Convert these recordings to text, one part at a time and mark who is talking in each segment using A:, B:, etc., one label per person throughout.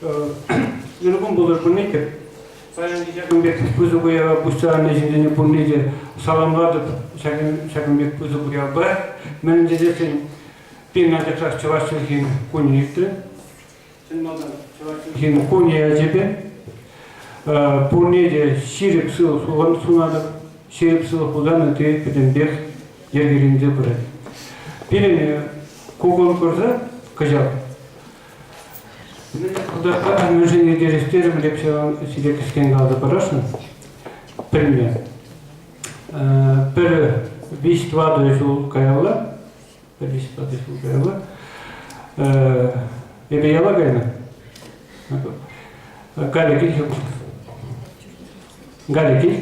A: Ырӑ кун пултӑр пурне те. Паянхи ҫакӑн пек пысӑк уява пуҫтарӑннӑ ҫынсене пурне те саламлатӑп ҫакӑн пек пысӑк уявпа. Мӗн тесессӗн пирӗн ачакрах чӑваш чӗлхин кунӗ иртрӗ. Чӑн малтан чӑваш чӗлхин кунӗ ячӗпе пурне те ҫирӗп сывлӑх сунатӑп. Ҫирӗп сывлӑх пулсан ытти пӗтӗмпех йӗркеленсе пырать. Пирӗн ку конкурса кӑҫал Мӗншӗн ирттерес терӗм, сире кӗскен каласа парасшӑн. Пӗлме. Пӗр виҫ-тӑватӑ ҫул каялла, пӗр виҫ-тӑватӑ ҫул каялла эпӗ яла кайнӑ. Галя, кил. Галя, кил.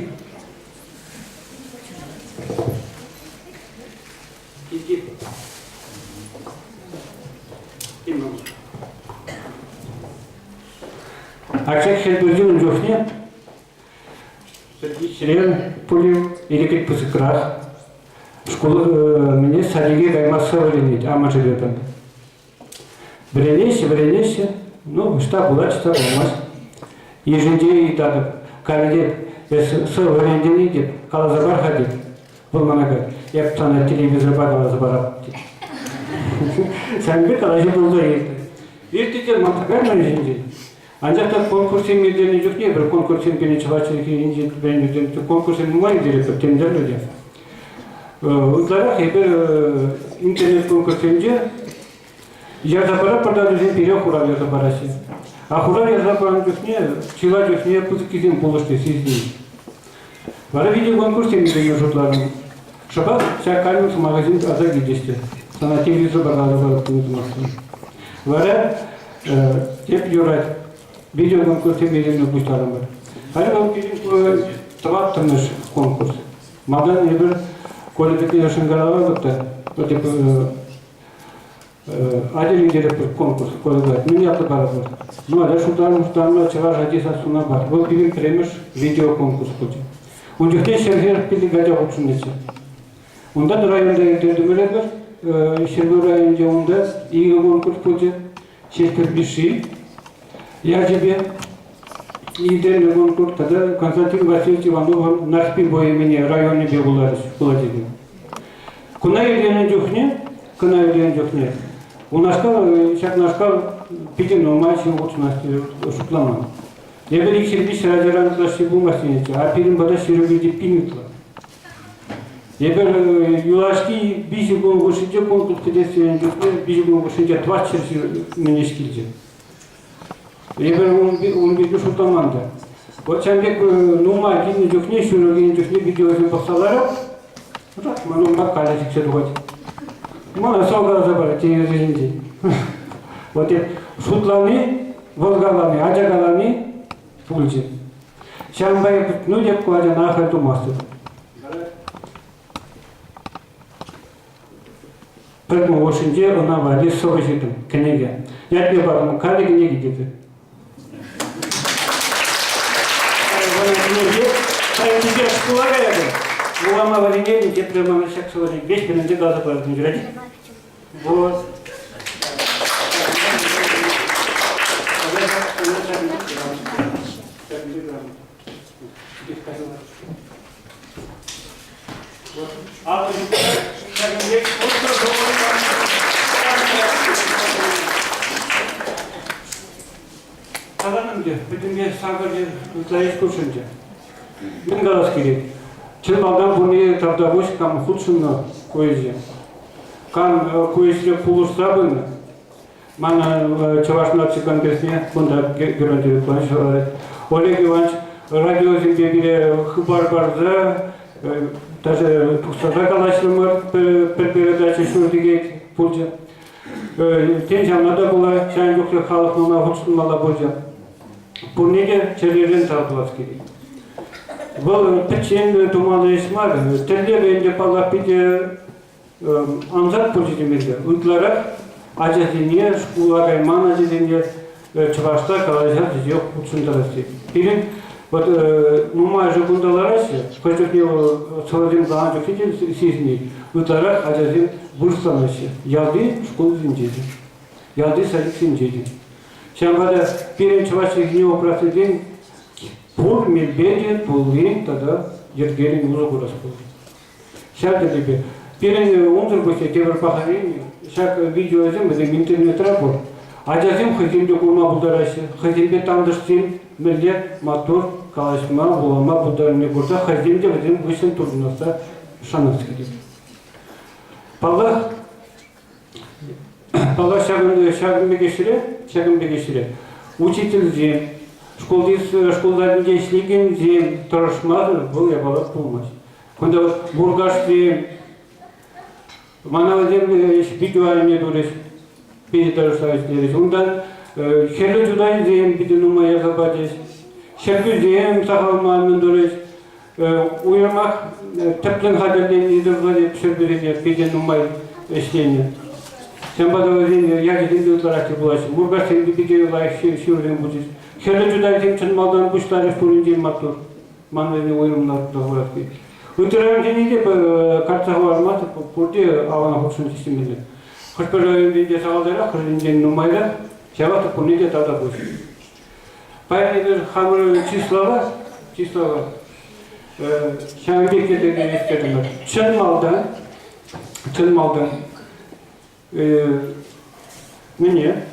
A: Ача хӗл пӳрчӗ ун чухне ҫӗре пулин ирӗкӗт пысӑкрах. Шкул мӗне садике кайма сӑвӑ вӗренет амӑшӗпе пӗрле. Вӗренеҫҫӗ, вӗренеҫҫӗ. Ну, ӑҫта пулать, ӑҫта пулмасть. Йышӗнче ыйтатӑп. Каллех эс сӑвӑ вӗрентӗн-и теп, каласа пар-ха тет. Вӑл мана калать, эп сана телевизорпа каласа парап тет. Ҫавӑн пек калаҫу пулса иртрӗ. Иртрӗ те манса кайман ҫинчен. Анчах та конкурссем ирттернӗ чухне пӗр конкурссем пирӗн чӑваш чӗлхинче вӗренӳсем конкурссем нумай ирттеретпӗр, тем тӗрлӗ те. Ытларах эпир интернет-конкурссенче ярса паратпӑр та вӗсем пире хурав ярса параҫҫӗ. А хурав ярса панӑ чухне чылай чухне пысӑккисем пулӑшни сисӗнет. Вара видеоконкурссем ирттерме шутларӑм. Шӑпах ҫак камер сӑмахӗсем аса килчӗҫ те. Сана телевизорпа каласа парать сӑмахсем. Вара теп юрать. Видеоконкурссем ирттерме пуҫларӑмӑр. Халӗ вӑл пирӗн тӑваттӑмӗш конкурс. Малтан эпир Коля патне шӑнкӑравлатӑп та, типа, атя ирттеретпӗр конкурс, Коля говорит, мӗн ятлӑ паратпӑр? Ну, атя шутларӑм, чӑваш ачи сассуна пар. Вӑл пирӗн пӗрремӗш видеоконкурс пулчӗ. Ун чухне 145 ача хутшӑннӑччӗ. Унтан районта ирттертӗмӗр эпир. Ҫӗрпӳ районӗнче унта икӗ конкурс пулчӗ. Ҫеҫпӗл Мишши ячӗпе ирттернӗ конкурс тата Константин Васильевич Ивановӑн Нарспи поэмине районӗпе вуларӗҫ вулачӗсем. Куна ирттернӗ чухне, кӑна ирттернӗ чухне унашкал ҫакнашкал питӗ нумай ҫын хутшӑнас шутламан. Эпир икҫӗр ачаран ытлашши пулмасть тенӗччӗ, а пирӗн пата ҫирӗм пин ытла. Эпир юлашки виҫӗ кун хушшинче конкурс кӗтесси чухне виҫӗ кун хушшинче 400 мӗн ӗҫ килчӗ. Эпир ун пирки шутламан та. Вот ҫавӑн пек нумай килнӗ чухне, ҫӳрӳ килнӗ чухне видеосем пӑхса ларап. Ман унпа калле сиксе тухать. Мана сӑл каласа парать телевизор ҫинчен. Вот шутлани, вӑл калани, ача калани пулчӗ. Ҫавӑнпа эп, ну, эп ку ачана ахаль тумастӑп. Пӗр кун хушшинче ӑна валли сӑвӑ ҫыртӑм, кӗнеке. Ятне патӑм, Калле кӗнеки тесе. Кӗнеке шкула каятӑн, вулама вӗренетӗн, тепре мана ҫак сӑвӑсем веҫ вӗренсе каласа паратӑн, юрать? Вот. Каланӑ ӗнтӗ, пӗтӗмпе сакӑр ытла ӗҫ хутшӑнчӗ. Мӗн калас килет? Чӑн малтан пурне тавтапуҫ кам хутшӑннӑ ку ӗҫе. Кам ку ӗҫре пулӑшса пынӑ, мана Чӑваш наци конгресне кунта Геронтий Иванович ларать. Олег Иванович радиосемпе пире хыпар парса, даже тухса та калаҫрӑмӑр, пӗр передача ҫур сехет пулчӗ. Тен, ҫавна та пула ҫавӑн чухлӗ халӑх нумай хутшӑнмалла пулчӗ. Пурне те чӗререн тав тӑвас килет. Вӑл пӗччен тумалли ӗҫ мар, тӗллевӗ ӗнтӗ, паллах, питӗ ансат пулчӗ темелле. Ытларах ачасене, шкула кайман ачасене чӑвашла калаҫас ӗҫе хутшӑнтарасси. Пирӗн вот нумайӑшӗ кунта лараҫҫӗ, хӑш чухне сӑвӑсем каланӑ чухне те сисӗнет. Ытларах ачасем вырӑсланаҫҫӗ. Ялти шкулсенче те, ялти садиксенче те. Ҫавӑнпа та пирӗн чӑваш чӗлхине упрас тесен пур мелпе те туллин тата йӗркеллӗн усӑ курас пулать. Ҫав тӗллевпе пирӗн унсӑр пуҫне тепӗр паха ен ҫак видеосем вӗсем интернетра пур. Ачасем хӑйсем те курма пултараҫҫӗ, хӑйсемпе тантӑшсем мӗнле маттур калаҫма, вулама пултарнине курса хӑйсем те вӗсем хыҫҫӑн туртӑнасса шанас килет. Паллах, паллах ҫакӑн пек ӗҫре, ҫакӑн пек ӗҫре учительсем, шкулти шкулсенче ӗҫлекенсем тӑрӑшмасӑр вӑл япала пулмасть. Кунта вот Муркашсем, мана вӗсем видео айне турӗҫ, питӗ тӑрӑшса ӗҫлерӗҫ. Унтан Хӗрлӗ Чутайсем питӗ нумай ярса пачӗҫ. Ҫӗрпӳсем сахал мар мӗн турӗҫ. Уйрӑмах тӗплӗн хатӗрленнӗ Ҫӗрпӳсене питӗ нумай ӗҫленӗ. Ҫавӑнпа та вӗсен ячӗсем те ытларах те пулаҫҫӗ. Муркашсем те питӗ лайӑх ҫырусем пулчӗҫ. Хӗрлӗ Чутайсем чӑн малтан пуҫларӗҫ пуринчен маттур. Ман вӗсене уйрӑмлӑх хурас килет. Ытти районсене те картса хӑвармастӑп, пурте аван хутшӑнчӗҫ темелле. Хӑш-пӗр районсенче сахалтарах, хӑшӗнчен нумайрах, ҫавах та пурне те тата пуҫ. Паян эпир хамӑр чыслава, чыслава ҫавӑн пек йӗркелесе ирттертӗмӗр. Чӑн малтан, чӑн малтан мӗне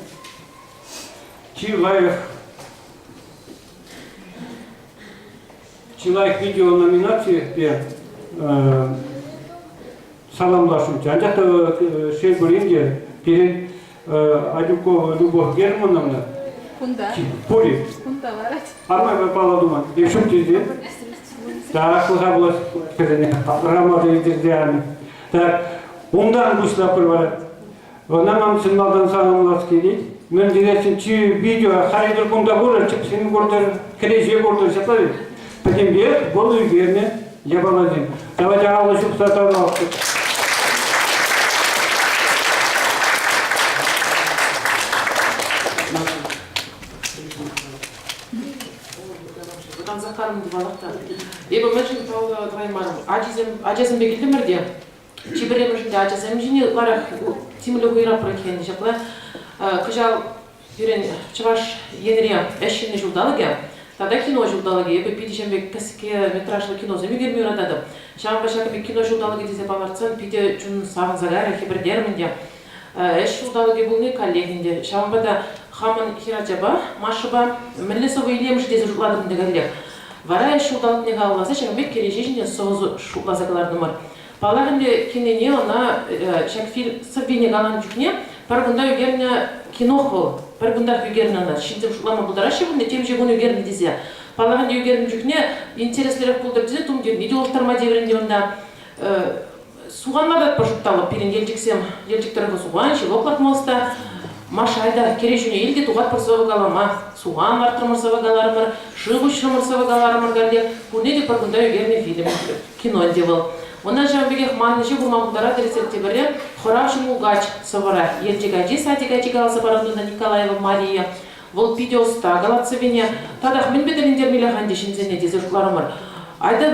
A: чи лайӑх чи лайӑх видео номинаципе саламласшӑнччӗ. Анчах та шел пулин те пирӗн Адюкова Любовь Германовна
B: Кунта.
A: Пур-и?
B: Кунта ларать.
A: Армай паллӑ туман. Е ҫук тесе. Так, пулса пулас кӗсене. Рамада илтерсе Так, унтан пуҫлатпӑр вара. Ӑна ман чӑн малтан саламлас килет. Мӗн тесен чи видео халӗ кунта курӑр, чӗпсем куртӑр, кӗреҫе куртӑр, ҫапла ведь. Пӗтӗмпех вӑл ӳкернӗ япаласем. Давайте алӑ ҫупса тавралӑх.
C: Вӑтансах карӑм тӑвалах та. Эпӗ мӗншӗн паллӑ тӑваймарӑм? Ачисем, ачасемпе килтӗмӗр те, чи пӗрремӗшӗнче ачасем ҫине ытларах тимлӗх уйӑрап иккен. Ҫапла кӑҫал пирӗн Чӑваш Енре ӗҫ ҫынни ҫулталӑкӗ тата кино ҫулталӑкӗ. Эпӗ питӗ ҫын пек кӗске метражлӑ киносем ӳкерме юрататӑп. Ҫавӑнпа ҫакӑн пек кино ҫулталӑкӗ тесе палӑртсан питӗ чун савӑнса кайрӗ, хӗпӗртерӗм ӗнтӗ. Ӗҫ ҫулталӑкӗ пулни каллех ӗнтӗ. Ҫавӑнпа та хамӑн хӗрачапа, Машӑпа, мӗнле сӑвӑ илемшӗ тесе шутлатӑп ӗнтӗ каллех. Вара ӗҫ ҫулталӑкне халалласа ҫакӑн пек кӗреҫе ҫине сӑвӑ шутласа кӑлартӑмӑр. Паллах ӗнтӗ, кинене ӑна ҫак фильм сӑввине каланӑ чухне пӗр кунта ӳкернӗ кинох вӑл. Пӗр кунтах ӳкернӗ ӑна. Ҫынсем шутлама пултараҫҫӗ пулнӑ, темиҫе кун ӳкернӗ тесе. Паллах ӗнтӗ, ӳкернӗ чухне интереслӗрех пултӑр тесе тумтирне те улӑштарма тиврӗ ӗнтӗ унта. Сухан лартатпӑр шутталӑк пирӗн Елчӗксем. Елчӗк тӑрӑхӗ сухан, ҫилок лартма ӑста. Маша та кӗрешӳне ил те тухатпӑр сӑвӑ калама. Сухан лартрӑмӑр сӑвӑ каларӑмӑр, шыв уҫрӑмӑр сӑвӑ каларӑмӑр каллех. Пурне те пӗр кунта ӳкернӗ фильм, кино ӗнтӗ вӑл. Ӑна ҫавӑн пекех маннӑ ҫу курма пултаратӑр рецепт тепӗрре Хӑравҫӑ мулкач сӑвӑра. Елчӗк ачи садик ачи каласа парать унта Николаева Мария. Вӑл питӗ ӑста калать сӑввине. Татах мӗнпе тӗлӗнтермелле-ха ӗнтӗ ҫынсене тесе шутларӑмӑр. Айта,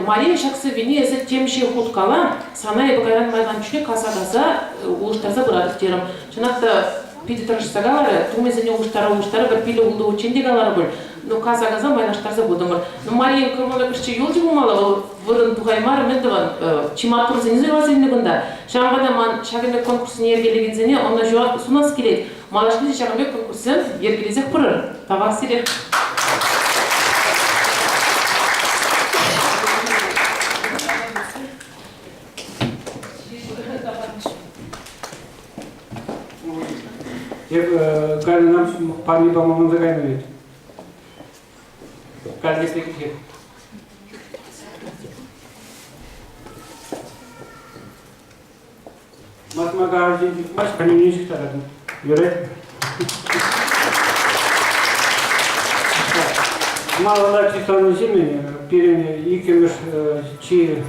C: Мария, ҫак сӑввине эсӗ темиҫе хут кала, сана эпӗ кайран майланӑ чухне каса-каса улӑштарса пыратӑп терӗм. Чӑнах та, питӗ тӑрӑшса каларӗ, тумӗсене улӑштара-улӑштара пӗр пилӗк-ултӑ хутчен те каларӗ пуль. Ну, каса-каса майлаштарса пытӑмӑр. Ну, Марийӑн кӑмӑлӗ кӗртсе юлчӗ пулмалла, вӑл вырӑн тухаймарӗ, мӗн тӑван, чи маттурсене суйласа илнӗ кунта. Ҫавӑнпа та ман ҫакӑн пек конкурссене йӗркелекенсене ӑнӑҫу сунас килет. Малашне те ҫакӑн пек конкурссем йӗркелесех пырӑр. Тавах сире.
A: Эп Галина парни пама манса кайнӑ вӗт. Каллех Масмака арҫын чупмасть, пӗлӳне ҫыхтаратӑн. Юрать. Малалла чысланӑ пирӗн иккӗмӗш чи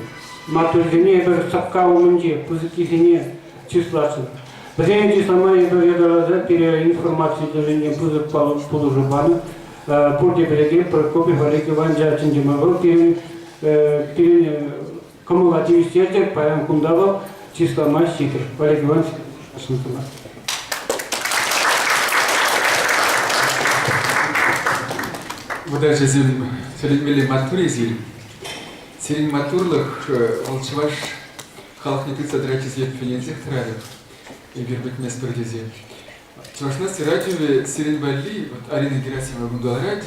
A: маттурсене эпир сӑпка умӗнче пысӑккисене чысласшӑн. Вӗсене чыслама эпир ятарласа пире информаци тӗлӗнчен пысӑк пулӑшу панӑ. Пурте пӗлекен Прокопий Олег Ивановича чӗнтӗмӗр. Вӑл пирӗн пирӗн кӑмӑла тивӗҫтерчӗ. Паян кунта вӑл чыслама ҫитрӗ. Олег Иванович, шӑнкӑрла.
B: Вӑтаҫӑсем тӗлӗнмелле маттур эсир. Сирӗн маттурлӑх вӑл чӑваш халӑхне тытса тӑрать тесе ӗненсех тӑратӑп. Эпир пӗтместпӗр тесе. Чӑваш наци радиовӗ сирӗн валли, вот Арина Герасимова кунта ларать,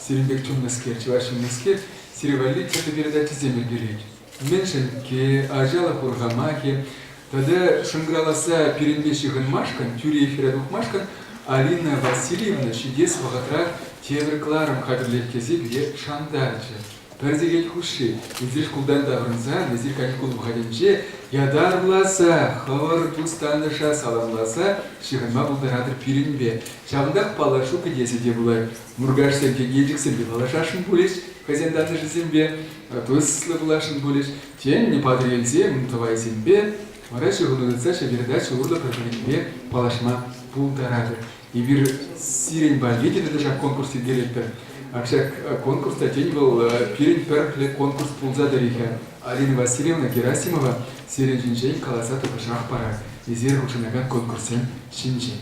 B: сирӗн пек чунлӑскер, чӑваш ҫыннискер, сире валли тӗрлӗ передачӑсем йӗркелет. Мӗншӗн ке ачалӑх урхамахӗ тата шӑнкӑравласа пирӗнпе ҫыхӑнмашкӑн, тӳрӗ эфира тухмашкӑн Алина Васильевна ҫитес вӑхӑтрах тепӗр кӑларӑм хатӗрлет тесе пире шантарчӗ. Пӗр сехет хушши эсир шкултан таврӑнсан эсир каникул вӑхӑтӗнче ятарласа хӑвӑр тус-тантӑша саламласа ҫыхӑнма пултаратӑр пирӗнпе. Ҫавӑнтах паллашу кӗтесӗ те пулать. Муркашсемпе Елчӗксемпе паллашасшӑн пулӗҫ хӑйсен тантӑшӗсемпе, туслӑ пуласшӑн пулӗҫ. Тен, Патӑрьелсем тӑвайсемпе вара ҫыхӑну тытса ҫав передача урлӑ пӗр-пӗринпе паллашма пултаратӑр. Эпир сирӗн валли те тӑтӑшах конкурс йӗркелетпӗр. Ак ҫак конкурс та тен вӑл пирӗн пӗрле конкурс пулса тӑрӗ-ха. Алина Васильевна Герасимова сирӗн ҫинчен каласа тӑтӑшах парать. Эсир хутшӑнакан конкурссем ҫинчен.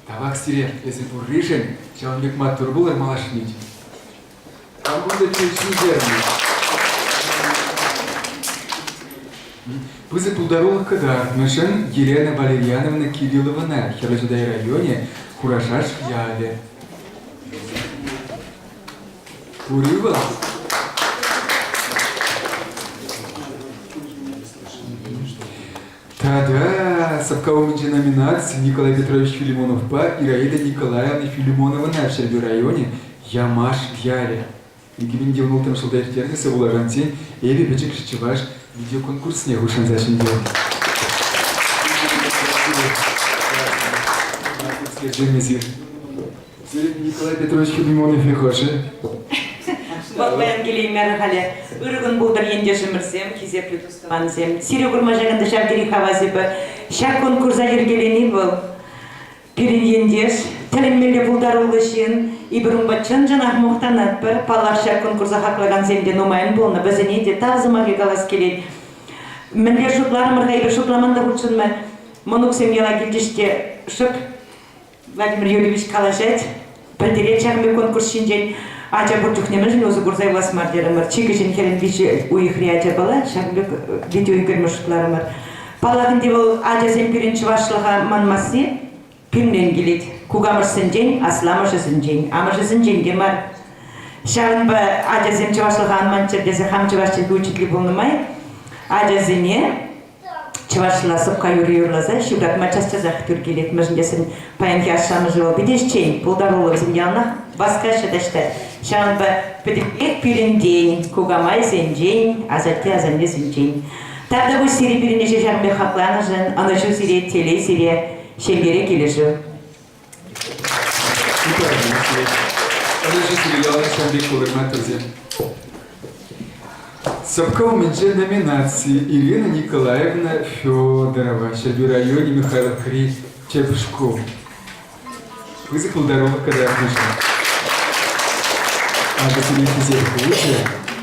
B: Тавах сире, эсир пурришӗн, ҫавӑн пек маттур пулӑр малашне. Кам кунта ҫӗнтернӗ? Пысӑк пултарулӑх кӑтартнӑшӑн Елена Валерьяновна Кирилловӑна Хӗрлӗ Чутай районӗ Хурашаш ялӗ. Пур-и вӑл? Тата сӑпка умӗнчи номинаци Николай Петрович Филимоновпа Ираида Николаевна Филимоновӑна Ҫӗрпӳ районӗ Ямаш ялӗ. 2016 ҫулта ирттернӗ сывлакансен Эпӗ пӗчӗк чӑваш видеоконкурсне хутшӑнса ҫӗнтернӗ. Николай Петрович Филимонов хӑшӗ?
D: Вӑл паян килеймерӗ халӗ. Ырӑ кун пултӑр ентешӗмӗрсем, хисеплӗ тус-тӑвансем. Сире курма ҫакӑнта ҫав тери хавас эпӗ. Ҫак конкурса йӗркелени вӑл пирӗн ентеш, тӗлӗнмелле пултаруллӑ ҫын. Эпир унпа чӑн-чӑнах мухтанатпӑр. Паллах, ҫак конкурса хаклакансем те нумайӑн пулнӑ. Вӗсене те тав сӑмахӗ калас килет. Мӗнле шутларӑмӑр-ха эпир шутламан та хутшӑнма. Мӑнуксем яла килчӗҫ те шӑп Владимир Юрьевич калаҫать, пӗлтерет ҫакӑн пек конкурс ҫинчен. Ача пур чухне мӗншӗн усӑ курса юлас мар терӗмӗр. Чи кӗҫӗн хӗрӗн виҫӗ уйӑхри ачапала ҫакӑн пек видео ӳкерме шутларӑмӑр. Паллах ӗнтӗ вӑл ачасем пирӗн чӑвашлӑха манмасси пирӗнрен килет. Кукамӑшсенчен, асламӑшӗсенчен, амӑшӗсенчен те мар. Ҫавӑнпа ачасем чӑвашлӑха ан манччӑр тесе хам чӑваш чӗлхи учителӗ пулнӑ май ачасене Чӑвашла сӑпка юрри юрласа ҫывратма час-часах тӳр килет, мӗншӗн тесен паянхи ашшӗ-амӑшӗ вӑл питӗ ӗҫчен, пултаруллӑ, вӗсем яланах васкаҫҫӗ таҫта. Ҫавӑнпа пӗтӗмпех пирӗнтен, кукамайсенчен, асатте-асаннесенчен. Тавтапуҫ сире пирӗн ӗҫе ҫакӑн пек хакланӑшӑн, ӑнӑҫу сире, телей сире, ҫемьере килӗшӳ.
B: Ӑнӑҫу сире яланах ҫавӑн пек пулӑшма тӗрсем. Сӑпка умӗнче номинаци Ирина Николаевна Федорова, Ҫӗрпӳ районӗ Михайловкӑри тӗп шкул. Пысӑк пултарулӑх кӑтартнӑшӑн. Акӑ сире хисеп хучӗ,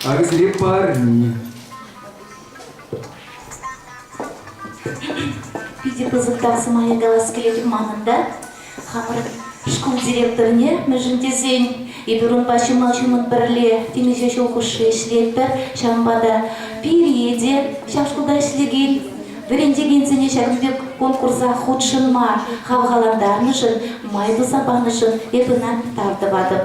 B: акӑ сире парни.
E: Питӗ пысӑк тав сӑмахӗ калас килет манӑн та. Хамӑр шкул директорне, мӗншӗн тесен эпир унпа ҫума-ҫумӑн пӗрле темиҫе ҫул хушши ӗҫлетпӗр. Ҫавӑнпа та пире те ҫав шкулта ӗҫлекен вӗрентекенсене ҫакӑн пек конкурса хутшӑнма хавхалантарнӑшӑн, май туса панӑшӑн эп ӑна тав тӑватӑп.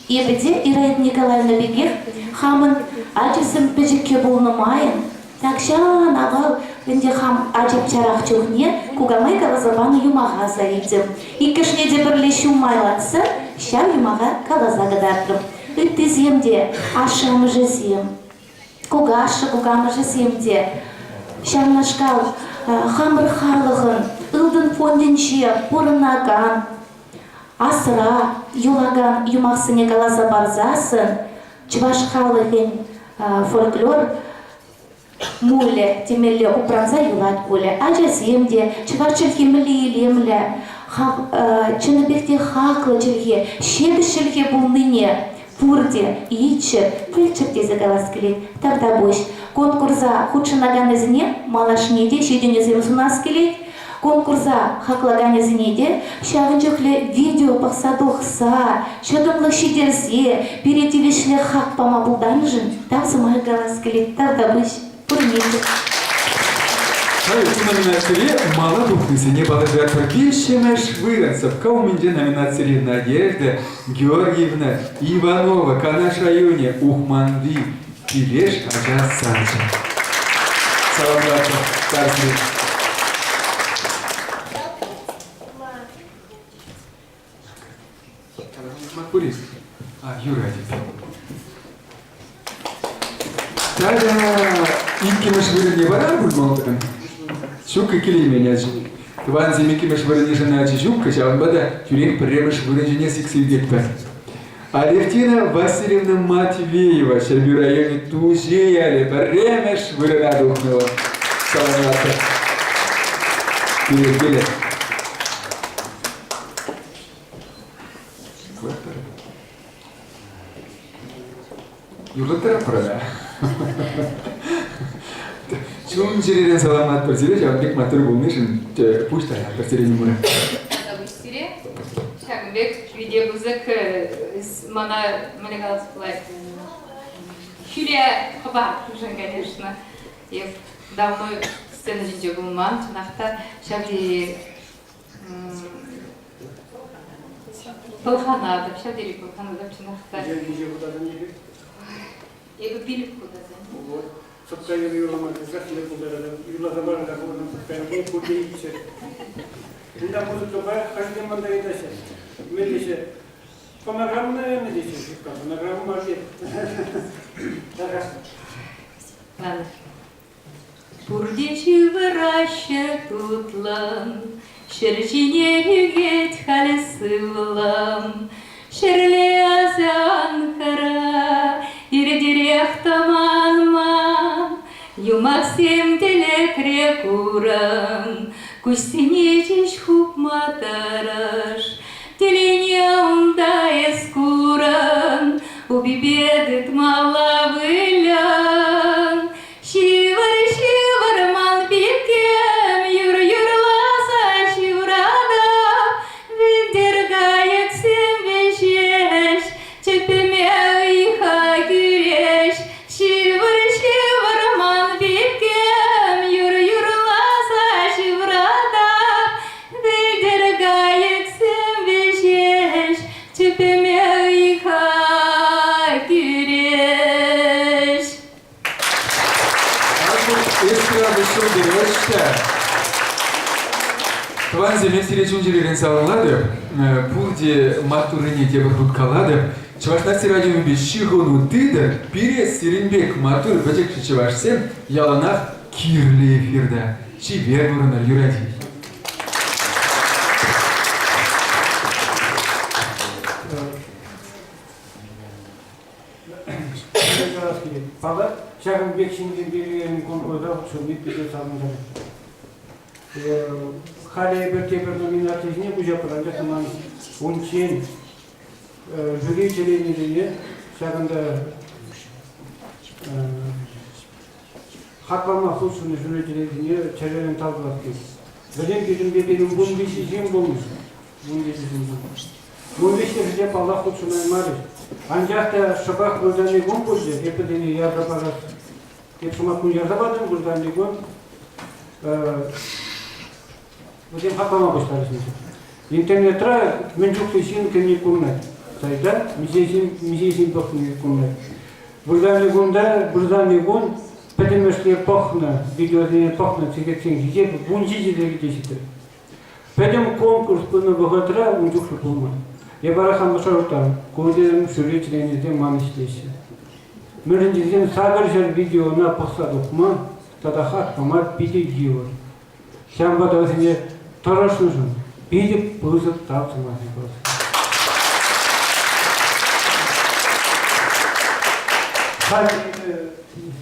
E: Эпӗ те Ираида Николаевна пекех хамӑн ачасем пӗчӗккӗ пулнӑ майӑн тахҫан авал ӗнтӗ хам ачапчарах чухне кукамай каласа панӑ юмаха аса илтӗм. Иккӗшне те пӗрле ҫумайлатса ҫав юмаха каласа кӑтартрӑм. Ыттисем те, ашшӗ-амӑшӗсем, кукашшӗ, кукамӑшӗсем те ҫавнашкал хамӑр халӑхӑн ылтӑн фондӗнче пурӑнакан Асра юлакан юмахсене каласа парсассӑн чӑваш халӑхӗн фольклор мулӗ темелле упранса юлать пулӗ. Ачасем те чӑваш чӗлхи мӗнле илемлӗ, чӑннипех те хаклӑ чӗлхе, ҫепӗҫ чӗлхе пулнине пурте илччӗр, пӗлччӗр тесе калас килет. Тавтапуҫ. Конкурса хутшӑнаканнисене малашне те ҫитӗнӳсем сунас килет. Конкурса хаклаканӗсене те ҫавӑн чухлӗ видео пӑхса тухса, чӑтӑмлӑх ҫитерсе пире тивӗҫлӗ хак пама пултарнӑшӑн тав сӑмахӗ калас килет. Тавтапуҫ пурне те.
B: Халӗ ку номинацире мала тухнисене палӑртатпӑр. Виҫҫӗмӗш вырӑн сӑпка умӗнче номинацире Надежда Георгиевна Иванова, Канаш районӗ, Ухманти Пилеш ача сачӗ. Саламлатпӑр, тав сире. Пур-и? А, юрать. Тата иккӗмӗш вырӑнне парар пуль малтан. Ҫуккӑ килеймен ачи. Тӑвансем иккӗмӗш вырӑн йышӑннӑ ачи ҫуккӑ, ҫавӑнпа та тӳрех пӗрремӗш вырӑн ҫине сиксе ӳкетпӗр. Алевтина Васильевна Матвеева Ҫӗрпӳ районӗ Туҫи ялӗ пӗрремӗш вырӑна тухнӑ вӑл. Саламлатпӑр. Киле, киле. Юрлаттаратпӑр ӑна. Чун-чӗререн саламлатпӑр сире, ҫавӑн пек маттур пулнишӗн пуҫ таятпӑр сире Нюра.
F: Тавтапуҫ сире. Ҫакӑн пек питӗ пысӑк мана мӗнле калас пулать, хӳре хӑпартнӑшӑн, конечно. Эп давно сцена ҫинче пулман, чӑнах та ҫав тери Пӑлханатӑп, ҫав тери пӑлханатӑп, чӑнах та.
A: Миҫе хутасен эпир?
F: Эпӗ пилӗк хутасен.
A: Вот. Сӑпка юрӑ юрлама тесех мӗн пултаратӑп. Юрласа парӑн-ха хӑвӑрӑн сӑпка юррине пурте илтчӗр. Унта музыкӑпа хӑшне манда ыйтаҫҫӗ. Мӗн теҫҫӗ? Фонограмма, наверное, теҫҫӗ. Ҫукка, фонограмма мар тет. Тархасшӑн.
F: Ладно. Пурте ҫывӑраҫҫӗ тутлӑн, Ҫӗр ҫине ӳкет халь сывлӑм. Ҫӗрле асан хӑра, иртерех тӑман ман. Юмахсем тӗлӗкре курӑн, Куҫсене ҫеҫ хупма тӑрӑш. Телейне унта эс курӑн, Упипе тытмалла выльӑн. Ҫывӑр, ҫывӑр, ман пикем, юр юрласа ҫывратӑп. Вӗлтӗр кайӑксем вӗҫеҫ, чӗппӗме ыйха кӳреҫ. Ҫывӑр, ҫывӑр, ман пикем, юр юрласа ҫывратӑп. Вӗлтӗр кайӑксем вӗҫеҫ, чӗппӗме ыйха кӳреҫ.
B: Эстрада Тӑвансем, сире чун-чӗререн саламлатӑп. Пурте маттуррине тепӗр хут калатӑп. Чӑваш наци радиовӗпе ҫыхӑну тытӑр. Пире сирӗн пек маттур пӗчӗкҫӗ чӑвашсем яланах кирлӗ эфирта. Чипер пурӑнӑр, юрать.
A: Калас килет. Паллах, ҫакӑн пек ҫынсемпе конкурса хутшӑнни питӗ савӑнтарать. Халӗ эпир тепӗр номинаци ҫине куҫатпӑр, анчах ман унччен жюри членӗсене ҫакӑнта хаклама хутшӑннӑ жюри членӗсене чӗререн тав тӑвас килет. Вӗсем пирӗнпе пирӗн 13 ҫын пулнӑ. 13 ҫын пулнӑ. 15-мӗшӗнче, паллах, хутшӑнаймарӗҫ. Анчах та шӑпах вырсарни кун пулчӗ, эпӗ тени ярса парас. Эп шӑмат кун ярса патӑм, вырсарни кун вӗсем хаклама пуҫларӗҫ. Интернетра мӗн чухлӗ ҫын кӗни курӑнать. Сайта миҫе ҫын, миҫе ҫын пӑхни курӑнать. Вырсарни кунта, вырсарни кун пӗтӗмӗшле пӑхнӑ, видеосене пӑхнӑ сехетсен хисепӗ 17 сехете ҫитрӗ. Пӗтӗм конкурс пынӑ вӑхӑтра ун чухлӗ пулман. Эп вара хам шӑрттам, курсем, жюри членӗсем ман ӗҫлеҫҫӗ. Мӗншӗн тесен 800 видеона пӑхса тухма тата хак пама питӗ йывӑр. Ҫавӑнпа та вӗсене тӑрӑшнӑшӑн питӗ пысӑк тав сӑмахӗ калас. Халь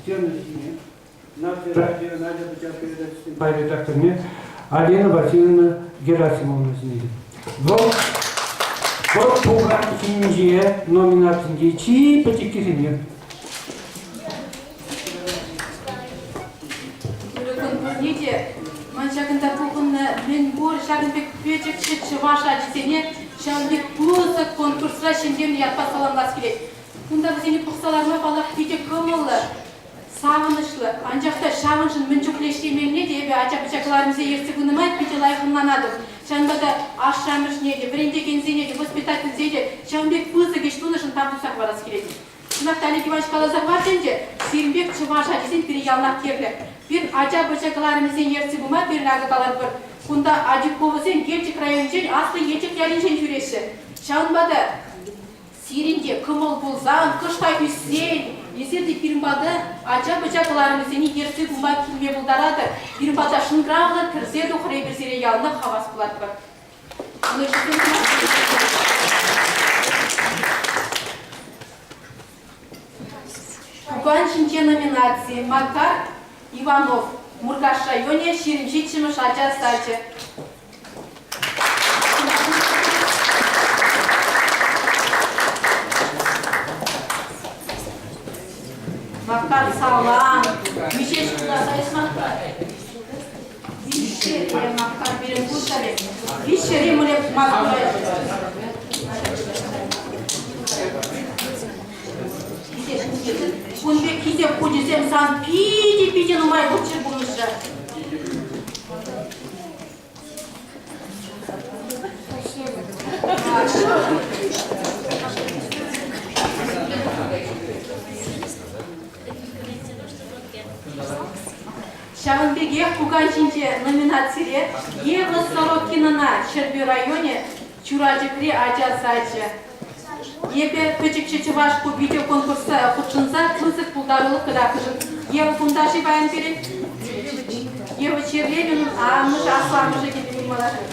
A: стена ҫине Наци радио Надя передачисен пай редакторне Алина Васильевна Герасимовна сӗнетӗп. Вӑл вӑл пукан ҫинче номинацинче чи пӗчӗккисене.
F: Ырӑ кун пурне те.
G: Ман ҫакӑнта пухӑннӑ мӗнпур ҫакӑн пек пӗчӗкҫӗ чӑваш ачисене ҫавӑн пек пысӑк конкурсра ҫӗнтернӗ ятпа саламлас килет. Кунта вӗсене пӑхса ларма, паллах, питӗ кӑмӑллӑ, савӑнӑҫлӑ. Анчах та ҫавӑншӑн мӗн чухлӗ ӗҫлемеллине те эпӗ ача-пӑча кӑларӑмсем ертсе пынӑ май питӗ лайӑх ӑнланатӑп. Ҫавӑнпа та ашшӗ-амӑшне те, вӗрентекенсене те, воспитательсене те ҫавӑн пек пысӑк ӗҫ тунӑшӑн тав туса хӑварас килет. Чӑнах та, Олег Иванович каласа хӑварчӗ ӗнтӗ, сирӗн пек чӑваш ачисен пире яланах кирлӗ. Пир ача-пӑча кӑларӑмӗсен ертсе пыма пирӗн акӑ калатпӑр. Кунта Адюковӑсем Елчӗк районӗнчен Аслӑ Елчӗк ялӗнчен ҫӳреҫҫӗ. Ҫавӑнпа та сирӗн те кӑмӑл пулсан, кӑштах ӳссен, эсир те пирӗн пата ача-пӑча кӑларӑмӗсене ертсе пыма килме пултаратӑр. Пирӗн пата шӑнкӑравлӑ кӗрсе тухӑр, эпир сире яланах хавас пулатпӑр. Пукан ҫинче номинаци Макар Иванов, Муркаш районӗ, 27-мӗш ача сачӗ. Макар салам. Миҫе ҫулта сайӑсмах-ха? Виҫҫӗре Макар пирӗн пултарӗ. Виҫҫӗре мӗне Кун пек хисеп хучӗсем сан питӗ-питӗ нумай пулччӑр пурнӑҫра. Ҫавӑн пекех пукан ҫинче номинацире Ева Сорокинӑна Ҫӗрпӳ районӗ Чурачӑкри ача сачӗ. Эпӗ пӗчӗкҫӗ чӑваш ку видеоконкурса хутшӑнса пысӑк пултарулӑх кӑтартнӑшӑн Ева кунта-ши паян пирӗн? Ева чирленӗ амӑшӗ, асламӑшӗ килнӗ малашне.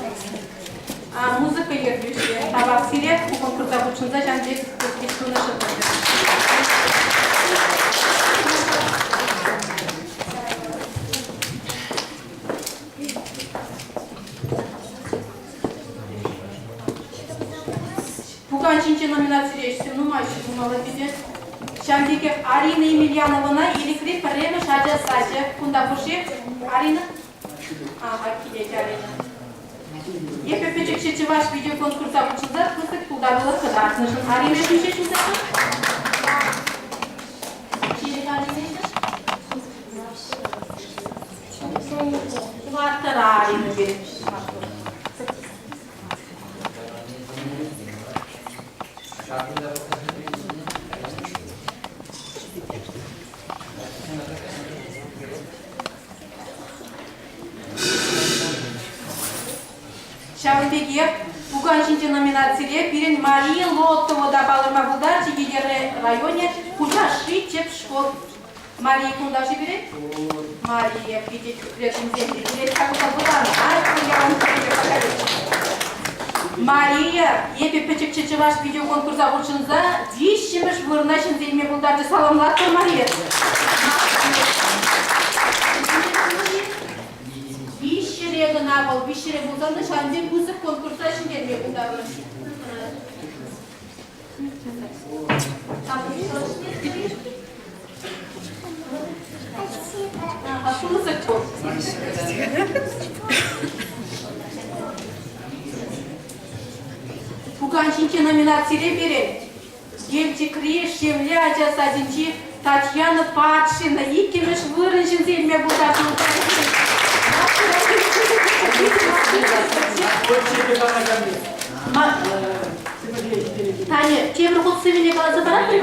G: Музыка ертӳҫи тавах сире ку конкурса хутшӑнса ҫавӑн пек ӗҫ тунӑшӑн. Пукан ҫинче номинацире ӗҫсем нумай ҫырӑнмалла питӗ. Ҫавӑн пекех Арина Емельяновӑна Элӗкри пӗрремӗш ача сачӗ. Кунта пур-ши Арина? Ага, килет Арина. Эпӗ пӗчӗкҫӗ чӑваш видеоконкурса хутшӑнса пысӑк пултарулӑх кӑтартнӑшӑн Арина ҫӳҫе ҫуса Тӑваттӑра Арина пирӗн. Ҫавӑн пекех пукан ҫинчи номинацире пирӗн Мария Лотова та палӑрма пултарчӗ Етӗрне районӗ Хучашри тӗп шкул. Мария кунта-ши пире? Мария питӗ хитре тумсем килет. Мария, эпӗ пӗчӗкҫӗ чӑваш видеоконкурса хутшӑнса виҫҫӗмӗш вырӑна ҫӗнсе илме пултарчӗ. Саламлатпӑр, Мария. Виҫҫӗре кӑна вӑл, виҫҫӗре пулсан та ҫавӑн пек пысӑк конкурса ҫӗнтерме пултарнӑ. Пысӑк пул. Пукан ҫинчи номинацире пирӗн Елчӗкри Шевле ача садӗнчи Татьяна Патшина иккӗмӗш вырӑн ҫӗнсе илме пултарнӑ. Таня, тепӗр хут сыввине каласа паратӑр-и?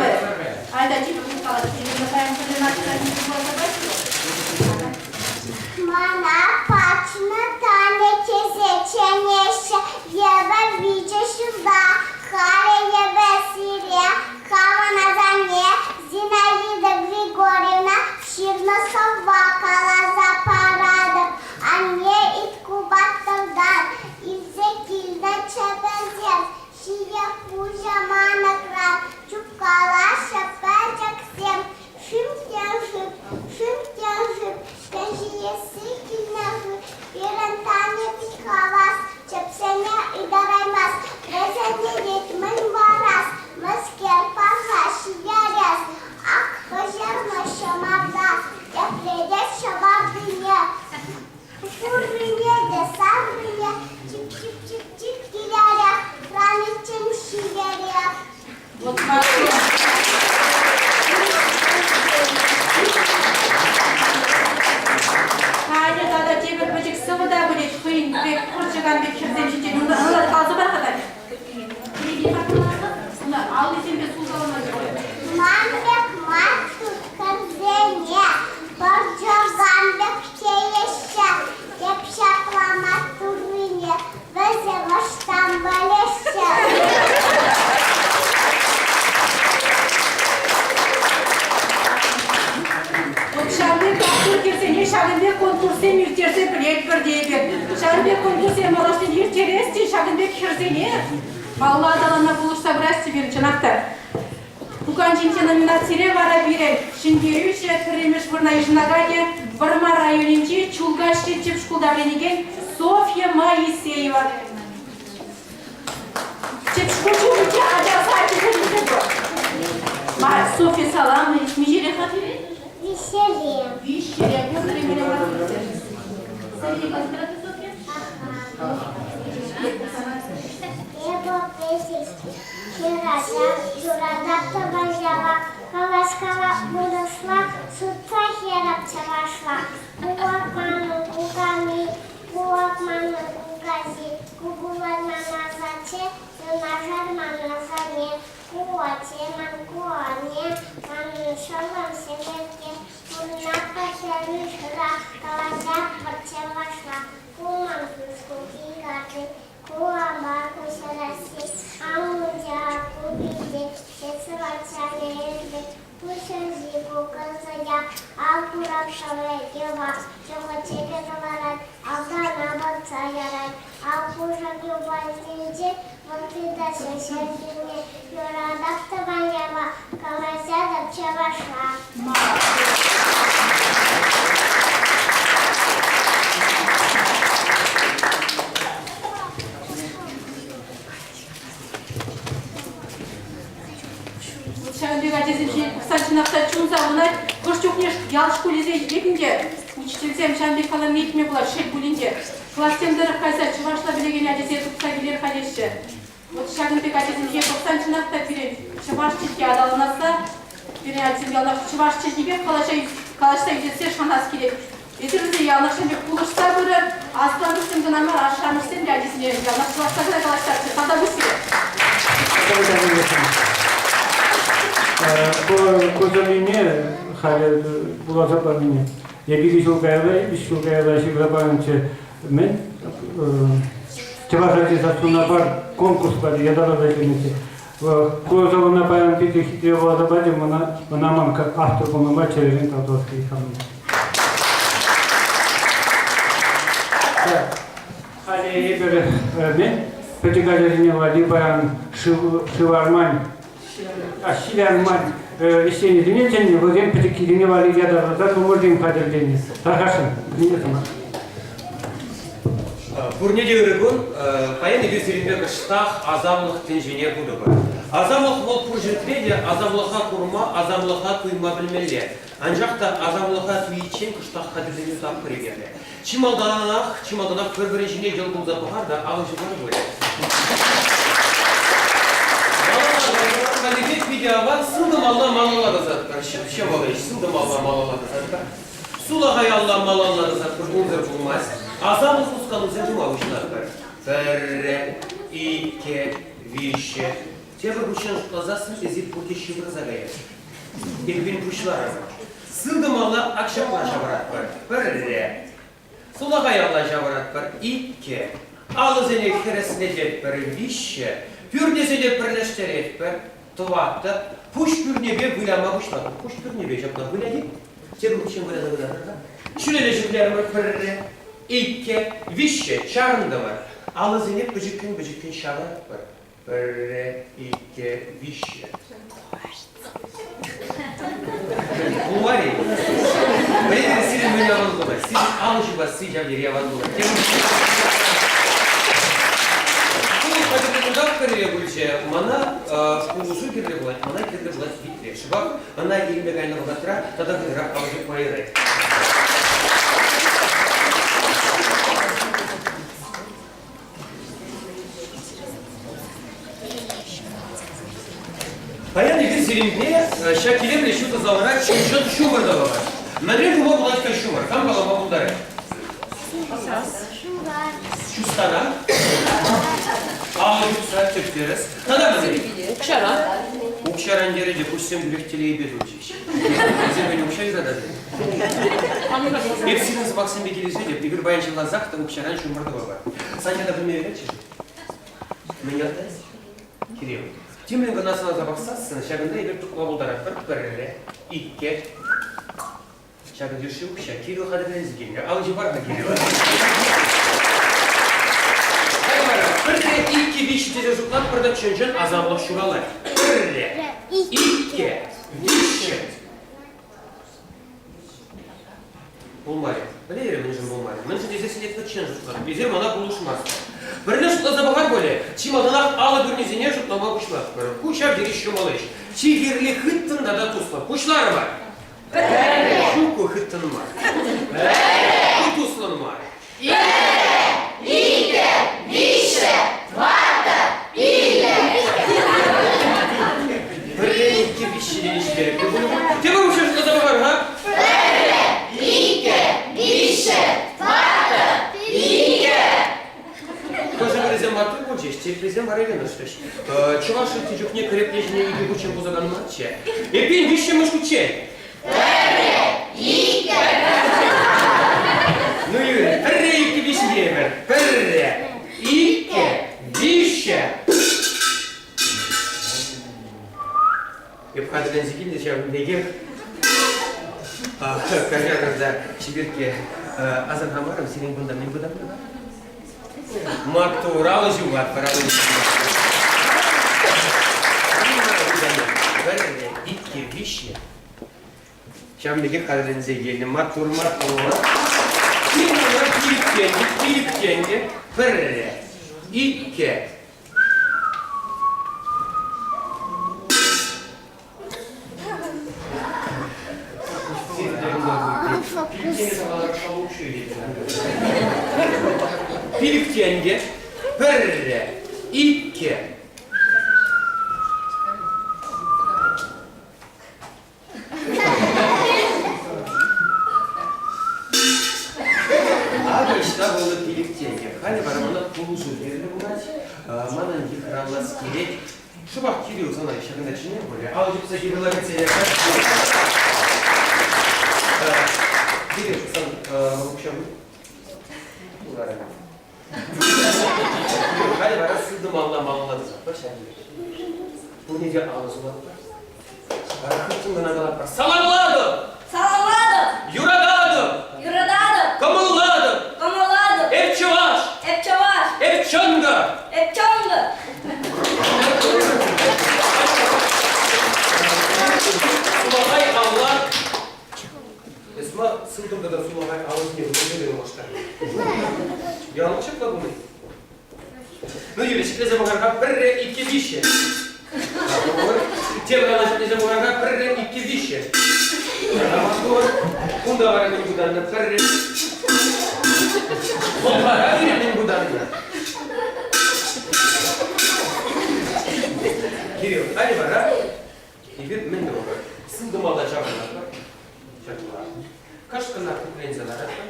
G: Айда, тепӗр хут калас.
H: Мана Патшина Таня тесе чӗнеҫҫӗ. Эпӗ виҫӗ ҫулта. Халӗ эпӗ сире хамӑн асанне Зинаида Григорьевна ҫырнӑ сӑвва каласа паратӑп. Анне инкубатортан илсе килнӗ чӗпӗсем ҫине пуҫа манӑкран чупкалаҫҫӗ пӗчӗксем. Шыв те шыв, шыв те шыв, кӗҫӗесси килнӗ-ши? Пирӗн Таня пит хавас, чӗпсене ытараймасть.
G: конкурссем ирттерсе пӗлетпӗр те эпир. Ҫакӑн пек конкурссем малашне ирттерес те ҫакӑн пек хӗрсене малалла аталанма пулӑшса пырасчӗ пирӗн чӑнах та. Пукан ҫинче номинацире вара пирӗн ҫӗнтерӳҫӗ пӗрремӗш вырӑна йышӑнаканӗ Вӑрмар районӗнчи Чулкаҫри тӗп шкулта вӗренекен Софья Моисеева. Тӗп шкул ҫумӗнче ача сачӗ пулнӑ пур. Софья салам, миҫере-ха пире?
H: Виҫҫӗре.
G: Виҫҫӗре. Сергей Софья?
H: Эпӗ пӗчӗк хӗрача, юратап тӑван яла, калаҫкала вырӑсла, сутса хӗрап чӑвашла. Пулать манӑн куками, пулать манӑн кукаҫи, ку пулать ман асатте, юнашар ман асанне, ку атте ман, ку анне, манӑн шӑллӑм сӗмӗркке, пурӑнатпӑр хӗрӳ шыра, калаҫатпӑр чӑвашла. Ку ман шкулти карти, Ку апа куҫарасси, амӑшӗ ку пике, ҫӗршыва ку ҫӗрши, ку кӑсӑя, ав курак шӑллӗ йӑва, чӑхӑ-чӗпӗ кӑларать, автана пӑртса ярать, ав кушак юпасенче вӑл тытаҫҫӗ ҫӗршывне, юратап тӑван яла, калаҫатӑп чӑвашла.
G: Ҫакӑн пек ачасем ҫине пӑхсан чӑнах та чун савӑнать. Хӑш чухне ял шкулӗсен лекнӗ учительсем ҫавӑн пек каланине илтме пулать, шел пулин те. Классем тӑрӑх кайса чӑвашла пӗлекен ачасене тупса килер-ха теҫҫӗ. Вот ҫакӑн пек ачасем ҫине пӑхсан чӑнах та пирӗн чӑваш чӗлхи аталанасса, пирӗн ачасем яланах чӑваш чӗлхипех калаҫса ӳсессе шанас килет. Эсир вӗсене яланах ҫын пек пулӑшса пырӑр, асламӑшсем кӑна мар, ашшӗ-амӑшсем те ачисене яланах чӑвашла кӑна калаҫтарччӑр. Тата пуҫ сире.
A: Кусанине халӗ вуласа панине эпир ҫул каялла, виҫ ҫул каялла ҫырса панӑччӗ. Мӗн? Чӑваш ачи сассуна пар конкурс пачӗ, ятарласа ҫырнӑччӗ. Кусалана паян питӗ хитре вуласа пачӗ, мана, ӑна ман как автор пулнӑ май чӗререн тав тӑвас килет хамӑн. Халӗ эпир мӗн пӗчӗк ачасене валли паян шыв, шыв армань, ҫил армань ӗҫченӗсене чӗннӗ, вӗсем пӗчӗккисене валли ятарласа тумӑрсем хатӗрленӗ. Тархасшӑн, вӗсене сӑмах.
I: Пурне те ырӑ кун. Паян эпир сирӗнпе кӑштах асамлӑх тӗнчине путӑпӑр. Асамлӑх вӑл пур ҫӗртре те асамлӑха курма, асамлӑха туйма пӗлмелле. Анчах та асамлӑха туйиччен кӑштах хатӗрленӳ тапхӑрӗ кирлӗ. Чи малтанах, чи малтанах пӗр-пӗрин ҫине йӑл кулса пӑхар та алӑ ҫупар пулӗ. Малалла питӗ аван сылтӑм алла малалла тӑсатпӑр. Ҫӑп-ҫӑмӑл ӗҫ, сылтӑм алла малалла тӑсатпӑр. Сулахаялла малалла тӑсатпӑр, унсӑр пулмасть. Асамлӑ хусканусем тума пуҫлатпӑр. Пӗрре, иккӗ, виҫҫӗ. Тепӗр хутчен шутласассӑн эсир пурте ҫывӑрса каятӑр. Эппин пуҫларӑмӑр. Сылтӑмалла ак ҫапла ҫавӑратпӑр. Пӗрре. Сулахаялла ҫавӑратпӑр. Иккӗ. Алӑсене хӗреслететпӗр. Виҫҫӗ. Пӳрнесене пӗрлештеретпӗр. Тӑваттӑ. Пуҫ пӳрнепе выляма пуҫлатпӑр. Пуҫ пӳрнепе ҫапла вылять-и? Тепӗр хутчен выляса кӑтартӑр-ха. Ҫӳлелле ҫӗклерӗмӗр. Пӗрре. Иккӗ. Виҫҫӗ. Чарӑнтӑмӑр. Алӑсене пӗчӗккӗн-пӗчӗккӗн ҫавӑратпӑр. Пӗрре, иккӗ, виҫҫӗ. Пулмарӗ-и? Пӗлетӗр, сирӗн мӗн аван пулать? Сирӗн алӑ ҫупасси ҫав тери аван пулать. Ку пӗрре пулчӗ. Мана пулӑшу кирлӗ пулать, мана кирлӗ пулать витре. Шӑпах ӑна илме кайнӑ вӑхӑтра тата хытӑрах алӑ ҫупма юрать. Паян эпир сирӗнпе ҫак илемлӗ ҫутӑ залра чӑн-чӑн ҫумӑр тӑвӑпӑр. Мӗнле тума пулать-ха ҫумӑр? Кам калама пултарать? Чустара. Алӑ ҫупса тӗп-тӗрӗс. Тата мӗнле?
C: Укҫаран.
I: Укҫаран терӗ те куҫсем тӳрех телейпе тулчӗҫ. Вӗсем мӗн укҫа юратаҫҫӗ? Эп сирӗн сӑмахсемпе килӗшетӗп. Эпир паян ҫырлансах та укҫаран ҫумӑр тӑвӑпӑр. Саня та пӗлме юратчӗ-ши? Мӗн ятлӑ эс? Кирилл. Тимлӗн кӑна сӑнаса пӑхсассӑн ҫакӑнта эпир тупма пултаратпӑр пӗрре, иккӗ. Ҫакӑн йышши укҫа кирил хатӗрленсе килнӗ. Алӑ ҫупар-ха Кирилла. Халь вара пӗрре, иккӗ, виҫҫӗ тесе шутлатпӑр та чӑн-чӑн асамлӑх ҫуралать. Пӗрре, иккӗ, виҫҫӗ. Пулмарӗ. Пӗлейрӗ, мӗншӗн пулмарӗ. Мӗншӗн тесе сире пӗччен шутлатӑп. Эсир мана пулӑшмастӑр. Пӗрле шутласа пӑхар пулӗ. Чи малтанах алӑ пӳрнисене шутлама пуҫлатпӑр. Ку ҫав тери ҫӑмӑл ӗҫ. Чи кирли хыттӑн тата туслӑ. Пуҫларӑмӑр! Пӗрре! Ҫук ку хыттӑн мар. Пӗрре! Ку туслӑн мар.
J: Пӗрре! Иккӗ! Виҫҫӗ! Тӑваттӑ! Пиллӗк!
I: Пӗрре, иккӗ, виҫҫӗ тени ҫителӗклӗ пулӗ. Тепӗр укҫа шутласа пӑхар-ха.
J: Пӗрре, иккӗ, виҫҫӗ, тӑваттӑ, пиллӗк.
I: Хӑшӗ-пӗрисем маттур пулчӗҫ, теприсем вара йӑнӑшрӗҫ. Чӑваш ытти чухне кӗрепле ҫине икӗ хутчен пусакан марччӗ. Эппин, виҫҫӗмӗш хутчен.
J: Пӗрре, иккӗ.
I: Ну, Юрий, пӗрре, иккӗ, виҫҫӗ тейӗпӗр. Пӗрре, иккӗ, виҫҫӗ. Эп хатӗрленсе килнӗ ҫавӑн пекех. Каҫарӑр та, чиперкке, асӑрхамарӑм, сирӗн кунта мӗн пытарнӑ? Маттур, алӑ ҫупатпӑр, алӑ ҫупатпӑр. Пӗрре, иккӗ, виҫҫӗ. Ҫавӑн пекех хатӗрленсе килнӗ. Маттур, маттур. Пилӗк тенкӗ, пилӗк тенкӗ, пӗрре, иккӗ. Пилӗк тенкӗ, пӗрре, иккӗ. Акӑ ӑҫта пулнӑ пилӗк тенкӗ. Халӗ вара мана пулӑшу кирлӗ пулать. Манӑн йыхравлас килет. Шӑпах Кирилл сана ҫакӑнта чӗнер пулӗ. Алӑ ҫупса Кирилла кӗтсе ярса. Кирилл, сан укҫа пуларӗ. Халӗ вара сылтӑмалла малалла тӑсатпӑр ҫав Пурне те алӑ сулатпӑр. Вара хыттӑн кӑна калатпӑр. Саламлатӑп!
J: Саламлатӑп!
I: Юрататӑп!
J: Юрататӑп!
I: Кӑмӑллатӑп!
J: Кӑмӑллатӑп!
I: Эп чӑваш!
J: Эп чӑваш!
I: Эп чӑнкӑ!
J: Эп чӑнкӑ!
I: Сулахай алла Эс ма сылтӑм тата сулахай алӑсене вӗренме улӑштарнӑ? Ялан ҫапла пулни. Ну, Юля, ҫӗклесе пӑхар-ха пӗрре, иккӗ, виҫҫӗ. Тепӗр ана ҫӗклесе пӑхар-ха пӗрре, иккӗ, виҫҫӗ. Кунта вара мӗн пытаннӑ? Пӗрре. Пӑлхара пире мӗн пытаннӑ? Кирилл, халӗ вара эпир мӗн тӑвӑпӑр? Сылтӑмалла ҫаврӑнатпӑр. Ҫапла. Кӑшт кӑна кукленсе ларатпӑр.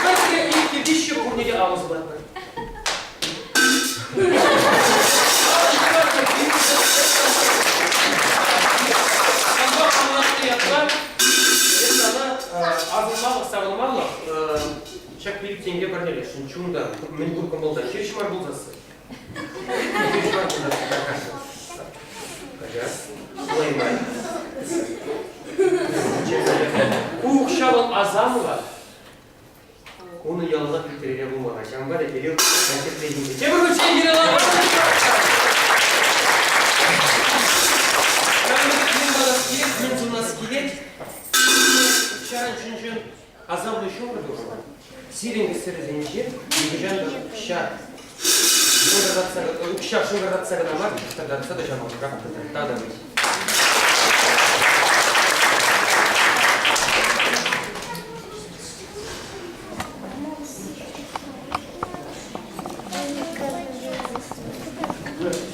I: Пӗрре, иккӗ, виҫҫӗ пурне те алӑ сулатпӑр. Асӑнмалӑх, савӑнмалӑх ҫак пилӗк тенке парнелесшӗн чунтан, мӗнпур кӑмӑлтан. Хирӗҫ мар пулсассӑн. Ку укҫа вӑл асамлӑ. Унӑн яланах витрере пулмалла. Ҫавӑнпа та Кирилл концерт Тепӗр хутчен Кирилла Мӗн сунас килет, укҫаран чӑн-чӑн асамлӑ ҫумӑр тумалла. Сирӗн кӗсьерсенче нихӑҫан та укҫа шӑнкӑртатса, укҫа шӑнкӑртатса кӑна мар, кӑштӑртатса та ҫавӑнтах татӑлать.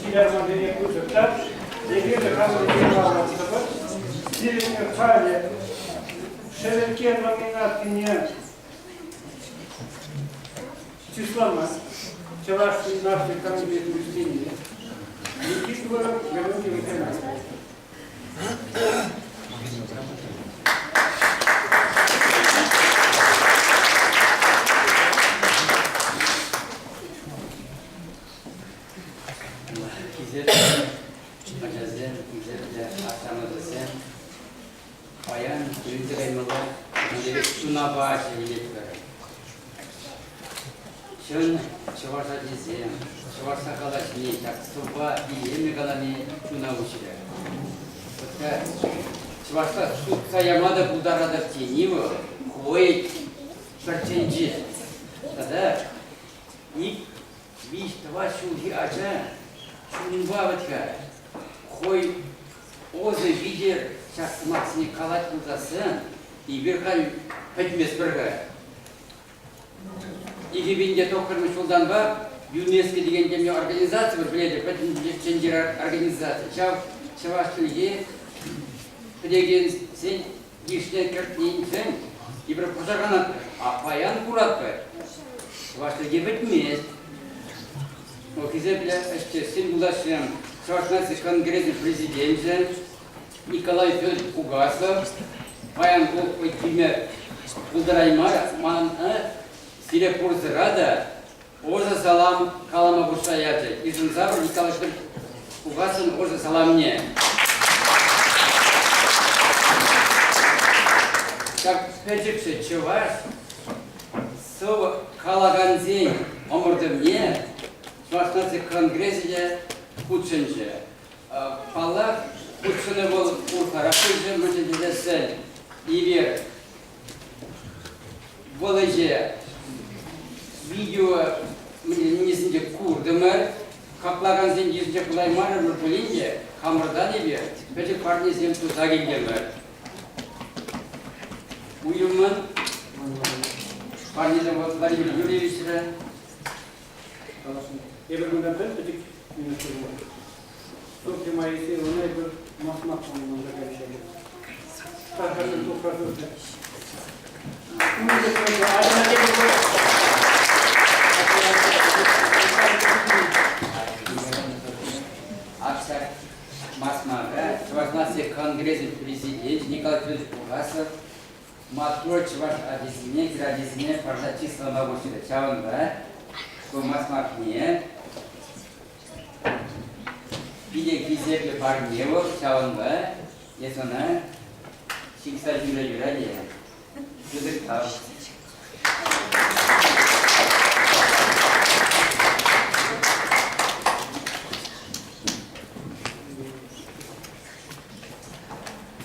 A: Килярмансене пысӑк та, эпир те хамӑр йыхравлатпӑр. Сирӗн халӗ Шӗвӗркке номинацине чыслама Чӑваш наци конгресӗн членне Никифоров Леонтий Михайлович.
K: ачасем, хисеплӗ ашшӗ-амӑшӗсем, паян тӗлӗнсе каймалла чун апачӗ илетпӗр. Чӑн чӑваш ачисем, чӑвашла калаҫни, ҫак сӑвва илемлӗ калани чуна уҫрӗ. Чӑвашла сутса яма та пултаратӑп тени вӑл хӑй пӗр тӗнче. Тата ик виҫ-тӑват ҫулхи ача чунпа вӗт-ха хӑй ӑсӗ витӗр ҫак сӑмахсене калать пулсассӑн эпир халь пӗтместпӗр-ха. 2009 ҫултанпа ЮНЕСКО текен темле организаци пур, пӗлетӗр, пӗтӗм тӗнчери организаци. Ҫав чӑваш чӗлхи пӗлекенсен йышне кӗртниншӗн эпир пӑшӑрханатпӑр. А паян куратпӑр, чӑваш чӗлхи пӗтмест. Хисеплӗ ӗҫтешсем, юлташсем, Чӑваш наци конгресӗн президенчӗ Николай Федорович Угаслов паян ку килме пултараймарӗ. Ман сире пурсӑра та ӑшӑ салам калама хушса ячӗ. Йышӑнса Николай Федорович Угасловӑн ӑшӑ саламне. Ҫак пӗчӗкҫӗ чӑваш сӑвӑ калакансен ӑмӑртӑвне Чӑваш наци конгресӗ те хутшӑнчӗ. Паллах, хутшӑнӑ вӑл урӑхларах пулчӗ, мӗншӗн тесессӗн эпир вӑл ӗҫе видео несенче куртӑмӑр, хаклакансен йышӗнче пулаймарӑмӑр пулин те хамӑртан эпир пӗчӗк парнесем туса килтӗмӗр. Уйрӑммӑн парнесем вӑл Владимир Юрьевичра.
A: Эпир кунта пӗчӗк министр Софья Моисеевна эпир масмак пулнӑ кайнӑ. Тархасӑн тухрасӑн.
K: Ак масмака Чӑваш наци конгресӗн президенчӗ Николай Федорович Угасов маттур чӑваш ачисене, хӗрачисене парса чыслама пуҫларӗ. Ҫавӑнпа ку масмакне Питӗ хисеплӗ парне вӑл, ҫавӑнпа эс ӑна ҫыхса ҫӳре юрать-и? Пысӑк тав.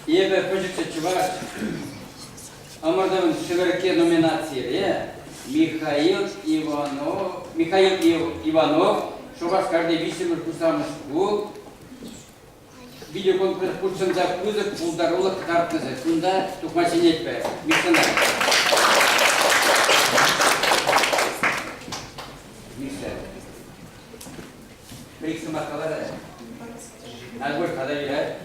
K: Эпӗ пӗчӗкҫӗ чӑваш ӑмӑртӑвӗн шӗвӗркке номинацире Михаил Иванов, Михаил Иванов Шупашкарти виҫҫӗмӗш пуҫламӑш шкул видеоконкурса хутшӑнса пысӑк пултарулӑх кӑтартнӑ. Кунта тухма чӗнетпӗр. Мишӑна. Миша. Пӗр-ик сӑмах каларӗ. Надо тата юрать.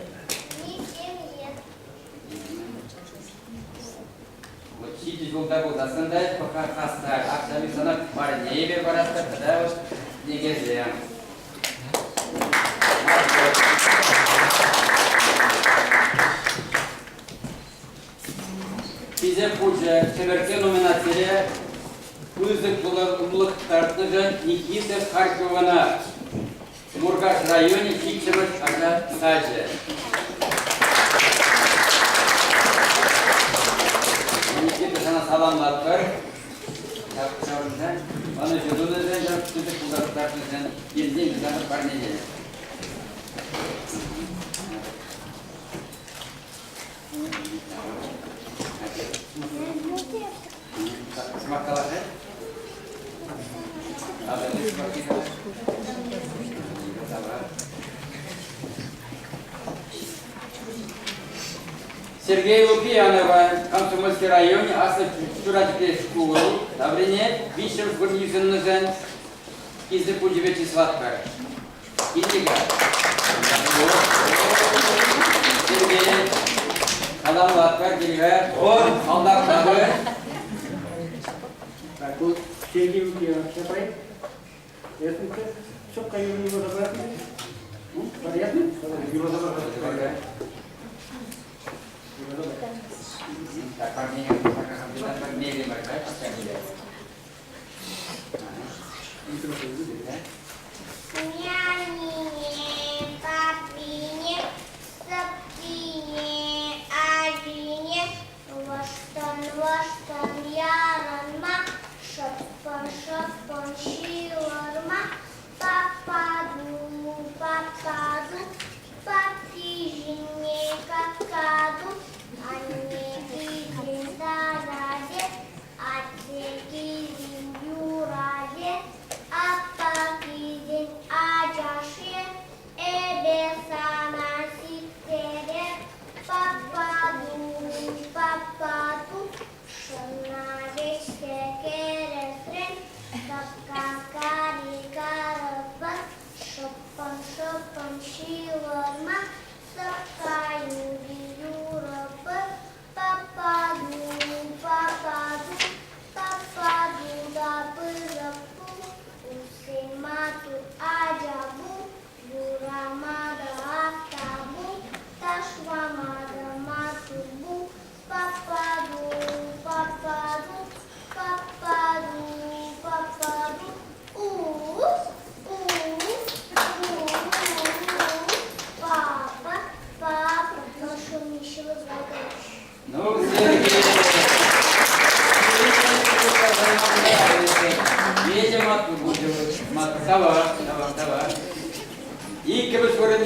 K: Вот ҫичӗ ҫулта пулсассӑн та пӑха хастар. Аксами сана парне паратпӑр тата вот кӗнекесем. Хисеп хучӗ Ҫӗмӗртсе номинацире пысӑк пултарулӑх кӑтартнӑшӑн Никита Харьковӑна Муркаш районӗ ҫиччӗмӗш ача сачӗ. Никита сана саламлатпӑр. Ҫавӑншӑн ӑнӑҫу тунӑшӑн, ҫав пысӑк пултарулӑх кӑтартнӑшӑн килтен сана парнене. Сӑмах калаҫать? Сергей Лукиянова Комсомольски районӗ Аслӑ Чурачӑкри шкул таврине виҫҫӗмӗш вырӑн йышӑннӑшӑн Хисеп хучӗпе чыслатпӑр. Килте-ха. Сергей, саламлатпӑр, кил-ха. Салтак
A: Так, вот Сергей Лукьянов сейчас Ясница? Шопка его забрать? Ну, понятно? Его забрать.
K: Так, парни, парни, парни,
H: Нянине, папине,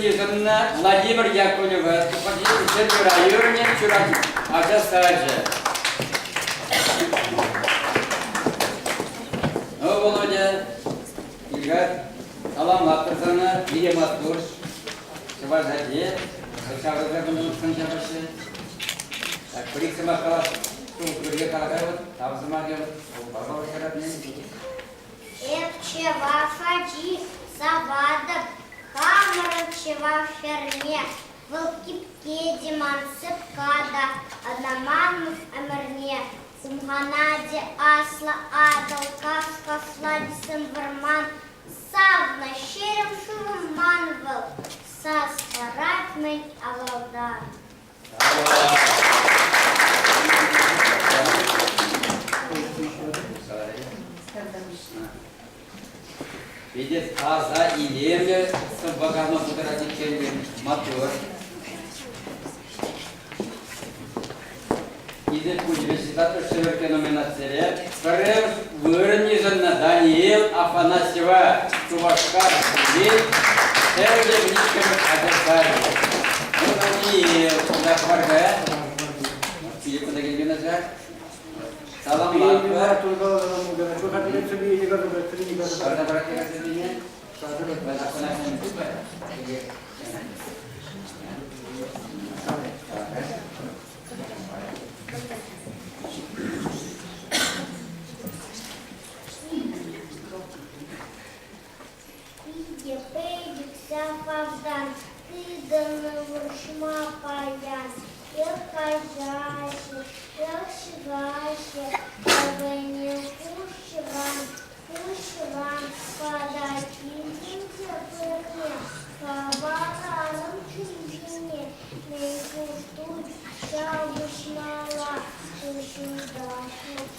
K: йышӑннӑ Владимир Яковлева Ҫӗрпӳ районӗн Чурачӑк ача сачӗ. Ну, Володя, Ильгар, саламлатпӑр сана, питӗ маттур. Чӑваш ачи, ҫаврӑнса кунта ҫапаҫҫӗ. Так, пӗр-ик сӑмах калас, пӗрре калакай вот, тав сӑмахӗ,
H: Эп чӑваш ачи, саватӑп хамӑрӑн чӑваш хӗрне. Вӑл кипке те ман, сӑпка та, ӑна манмӑп ӗмӗрне. Хумхана те аслӑ Атӑл, кас-каслать сӗм вӑрман. Савнӑ ҫерем шывӑм ман вӑл, сас парать-мӗн авалтан.
K: Питӗ таса, илемлӗ сӑвва калама пултарать иккен маттур. Хисеп хучӗпе чыслатпӑр Шӗвӗркке номинацире пӗрремӗш вырӑн йышӑннӑ Даниил Афанасьева Шупашкар хули Тӗрлӗ иккӗмӗш ача сачӗ. Ну, Даниил, кунта хӑвар-ха. Филиппа килмен ача. Саламлатпӑр.
H: Питӗ пӗчӗк сахалтан тытӑннӑ вӑрҫма паян. Эх, каҫаҫҫӗ, эх, ҫыхаҫҫӗ, вӗсене куҫран, куҫран патак илтӗм те пӗрре, хӑварарӑм чун-чӗне. Мӗн куртуть ҫав вӑрҫмалла, куҫунта ҫук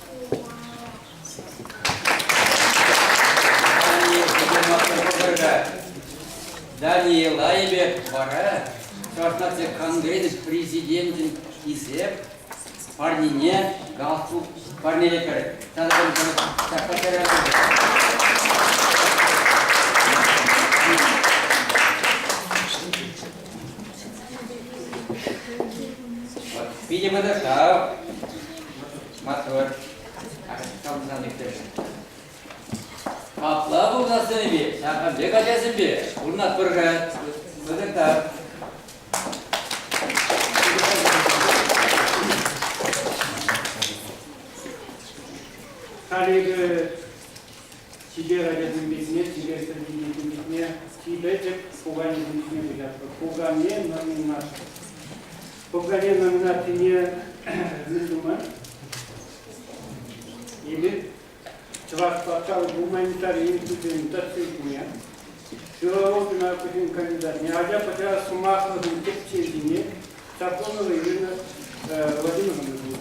K: Даниил Айбек вара Чӑваш наци конгресӗн президенчӗн хисеп парнине галстук парнелетпӗр. Тата Питӗ пысӑк тав. Маттур. Капла пулсассӑнӗпе, ҫакӑн пек ачасемпе пурӑнатпӑр-ха. Пысӑк тав.
A: Халӗ эпӗ чипер ачасем пекне, чипер сӗртӗннисем пекне, чи пӗчӗк пуканесем пекне куҫатпӑр. Пукане номинаци. Пукане номинацине мӗн тума? Эпир Чӑваш патшалӑх гуманитари институчӗн доцентне, филологи наукисен кандидатне, ача-пӑча сӑмахлӑхӗн тӗпчевҫине Сапонова Ирина Владимировна.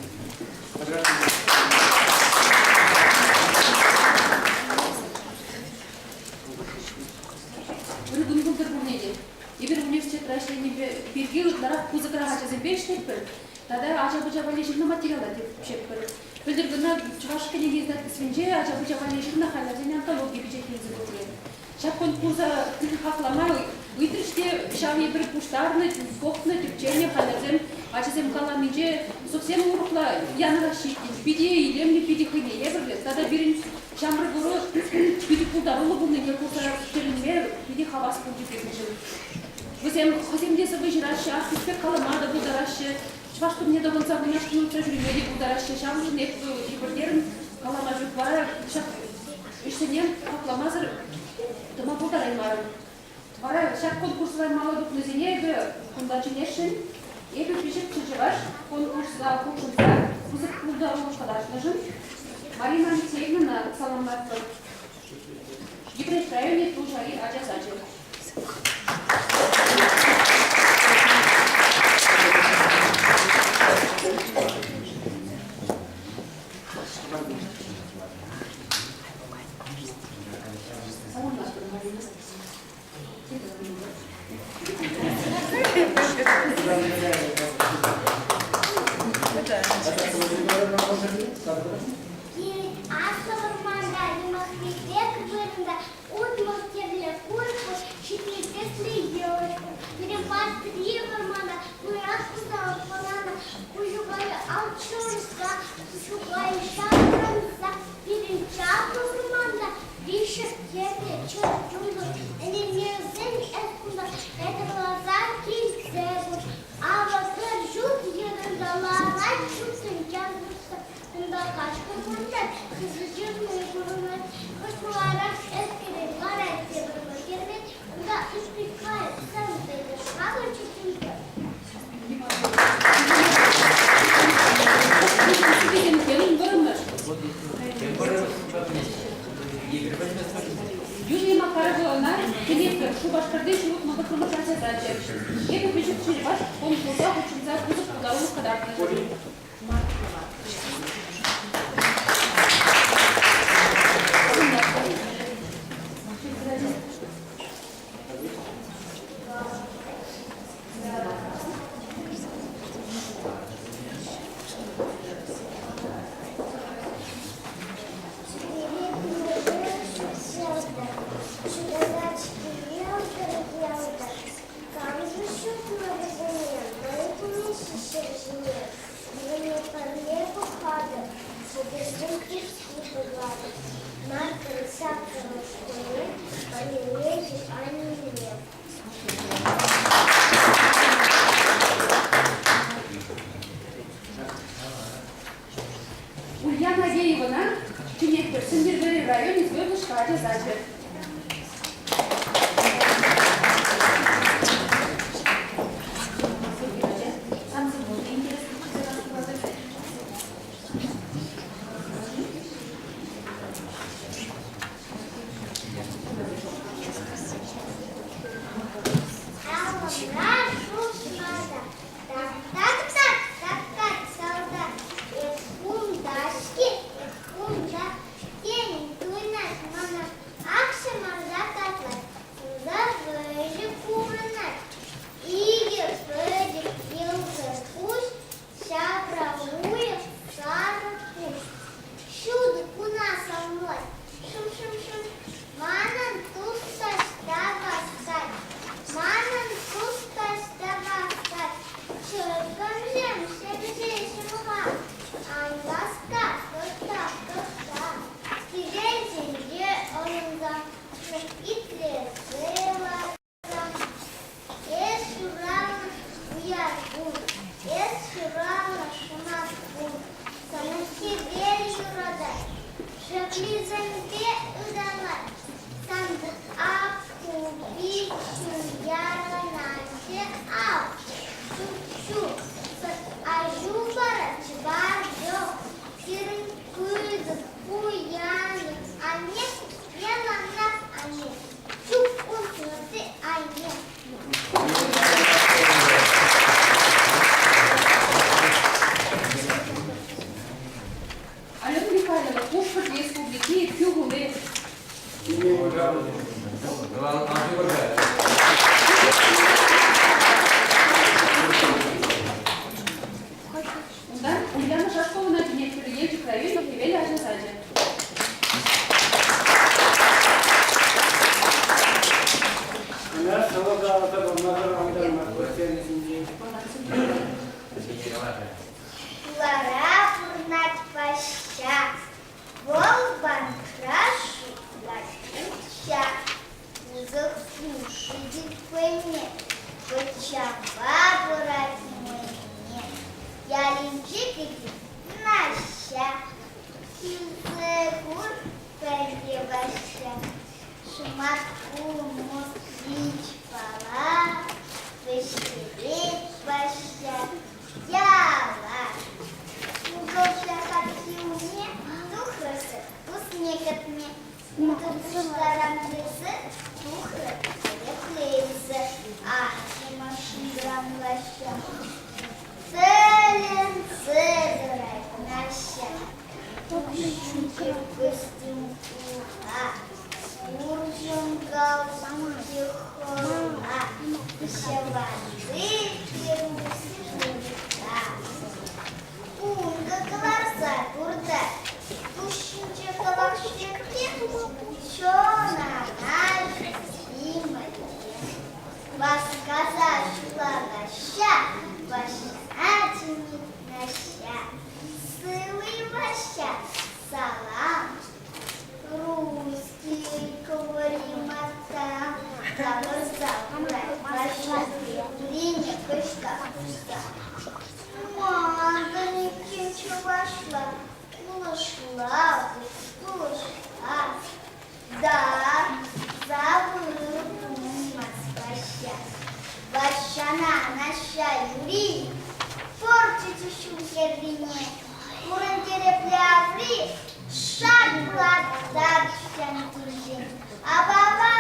G: Ырӑ кун пултӑр пурне те. Эпир университетра ӗҫленипе пирки ытларах пысӑкрах ачасемпе ӗҫлетпӗр тата ача-пӑча валли ҫырнӑ материала тӗпчетпӗр. Пӗлтӗр кӑна Чӑваш кӗнеке издательствинче ача-пӑча валли ҫырнӑ хайлавсен антологийӗ пичетленсе тухрӗ. Ҫак конкурса хаклама ыйтрӗҫ те ҫав эпир пуҫтарнӑ, пӑхнӑ, тӗпченӗ хайлавсем ачасем каланинче совсем урӑхла янӑраҫҫӗ иккен. Питӗ илемлӗ, питӗ хӑйне евӗрлӗ. Тата пирӗн ҫамрӑк ӑру питӗ пултаруллӑ пулнине курса тӗлӗнме питӗ хавас пулчӗ пирӗншӗн. Вӗсем хӑйсем те сӑвӑ ҫыраҫҫӗ, артист пек калама та пултараҫҫӗ. Чӑваш тумне тӑхӑнса вырнаҫнӑ утса ҫӳреме те пултараҫҫӗ. Ҫавӑншӑн эп йӗпӗртерӗм калама ҫук. Вара ҫак ӗҫсене хакламасӑр тӑма пултараймарӑм. Вара ҫак конкурсра мала тухнисене эпӗ кунта чӗнесшӗн. Эпӗ пиҫӗхчӗ чӑваш конкурса хутшӑнса пысӑк пултарулӑх кӑтартнӑшӑн Марина Алексеевнӑна саламлатпӑр. Йӗпреҫ районӗ Туҫари ача сачӗ.
H: Аслӑ вӑрманта юмахри пек вырӑнта 60 тӗрлӗ куҫ пур, ҫитмӗл тӗслӗ йывӑҫ пур. Алчӑнса, чухай ҫаврӑнса, пирӗн чаплӑ вӑрманта виҫӗ тӗрлӗ чӗр чунлӑ ӗненмесен эс кунта ятарласа килсе кур. Авӑ пӗр ҫурт йӑтӑнса ларать ҫуртсенчен выртса. Унта кашкӑр выртать, хысӑ ҫырни курӑнать. Кӑшт маларах эс кӗрет, ларать тепӗр пӗр кермен. Унта ытти кайӑксем те хамӑр чухнехи.
G: Юлия Макарова ӑна Кӗнекӗр Шупашкарти ҫулӑхлӑ вӑрттӑнлӑх ача сачӗ. Эпӗ пӗчӗк чӑваш конкурса хутшӑнса пысӑк пултарулӑх кӑтартнӑ. Ульяна Агеевӑна чӗнетпӗр Сӗнтӗрвӑрри районӗн Звездочка ача сачӗ. Алена Михайловна, Пушкӑрт Республики, Ӗпхӳ хули. Унтан Ульяна Шашковӑна чӗнетпӗр Елчӗк районӗ Хӗвел ача сачӗ.
H: Лара пурӑнать Ваҫҫа. Вӑл банкра шутлать укҫа. Пысӑк суши хӑйне, пӑчапа пырать мӑйне. Ялӗнче кӗтет Наҫҫа. Килсе кур пӗрле Ваҫҫа. Шӑмат кун москвичпала вӗҫтерет Ваҫҫа яла. Укӑлча хапхи умне тухрӑсӑр пусне кӗртме. Тупӑшларан тесе тухрӗ тӗреклейсӗр ашшӗ шӑнкӑравлаҫҫӗ. Тӗлӗнсе тӑрать Наҫҫа. Укҫинче костюм уха, пурҫӑн галстукӗ хӑла, ҫӑварти пирус курка. Ункӑ кӑларса туртать, пуҫ ҫинче кӑвак ҫӳҫекке чӑнана симӗрте. Васкаса ҫула Ваҫҫа, Ваҫҫа чӗнет Наҫҫа. хушса. Мантӑн иккен чӑвашла, кулӑшла, кулӑшла. Да, забыл думать Ваҫҫа. Ваҫҫана наҫҫа юри пӑрчӗ ҫул хӗррине. Хурӑн тӗреплӗ аври шаклаттарчӗ ҫамкинчен. Апа-апа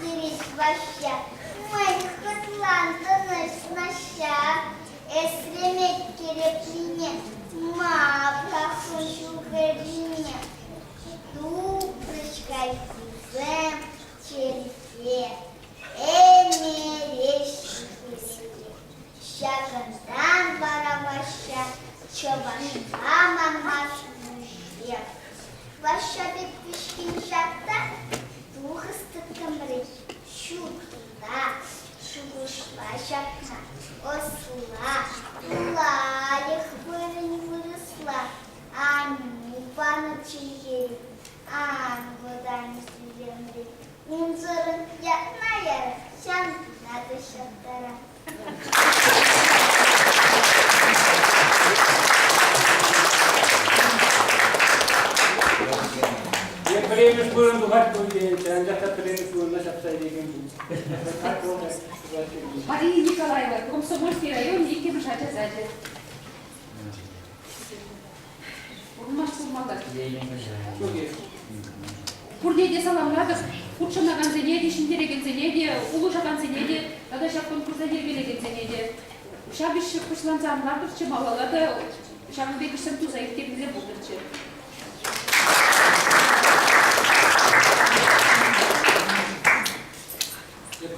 H: терет Ваҫҫа, мӗн хӑтлантӑн эс, Наҫҫа? Эсремет кӗреплине ма пӑрахрӑн ҫул хӗррине? Тупрӗҫ хайхисем чӗлхе, ӗмӗреҫҫӗ хӗлле. Ҫакӑнтан вара Ваҫҫа чӑвашла манман вуҫех. Ваҫҫа пек вӗҫкӗн ҫакта тухӑс тӗттӗмре ҫутта шухӑшла ҫакна, ӑсла, лайӑх вырӑн вырӑсла. Аннӳ панӑ чӗлхерен ан вӑтан сӳлемре. Унсӑрӑн ятна яр, ҫанна та ҫаптарам.
A: Е пӗрремӗш вырӑн тухать пуль тенӗччӗ, анчах та пӗрремӗш вырӑна ҫапса илекен пулчӗ.
G: Мария Николаева, Комсомольский район, иккӗмӗш ача сачӗ. Пурӑнмасть пулмалла. Пурне те саламлатӑп, хутшӑнакансене те, ҫӗнтерекенсене те, пулӑшакансене те тата ҫак конкурса йӗркелекенсене те. Ҫак ӗҫ пуҫланса ан лартӑрччӗ, малалла та ҫавӑн пек ӗҫсем туса ирттермелле пултӑрччӗ.
A: Эп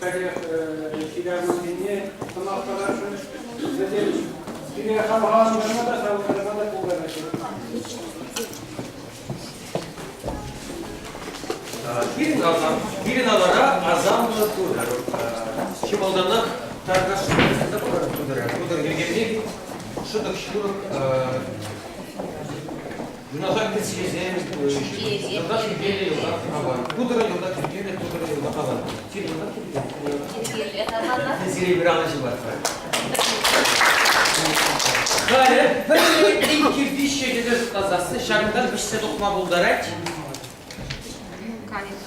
A: филармонсене сӑмах парасшӑн. Вӗсем пире хавхалантарма та, савӑнтарма та пултараҫҫӗ.
I: Пирӗн, пирӗн алӑра асамлӑ тутӑр. Чи малтанах тархасшӑн тутӑра. Тутӑр йӗркелле шӑтӑк-ҫурӑк Юнашар кӗсьесем, йӑлтах йӗркеллӗ, йӑлтах аван. Тутӑрӑн йӑлтах йӗркеллӗ, тутӑрӑн йӑлтах аван. Сирӗн йӑлтах йӗркеллӗ. Сире пир алӑ ҫывӑртпӑр. Халӗ пӗрре иккӗ виҫҫӗ тесе шутласассӑн ҫакӑнтан вӗҫсе тухма пултарать.
F: Кайӑк.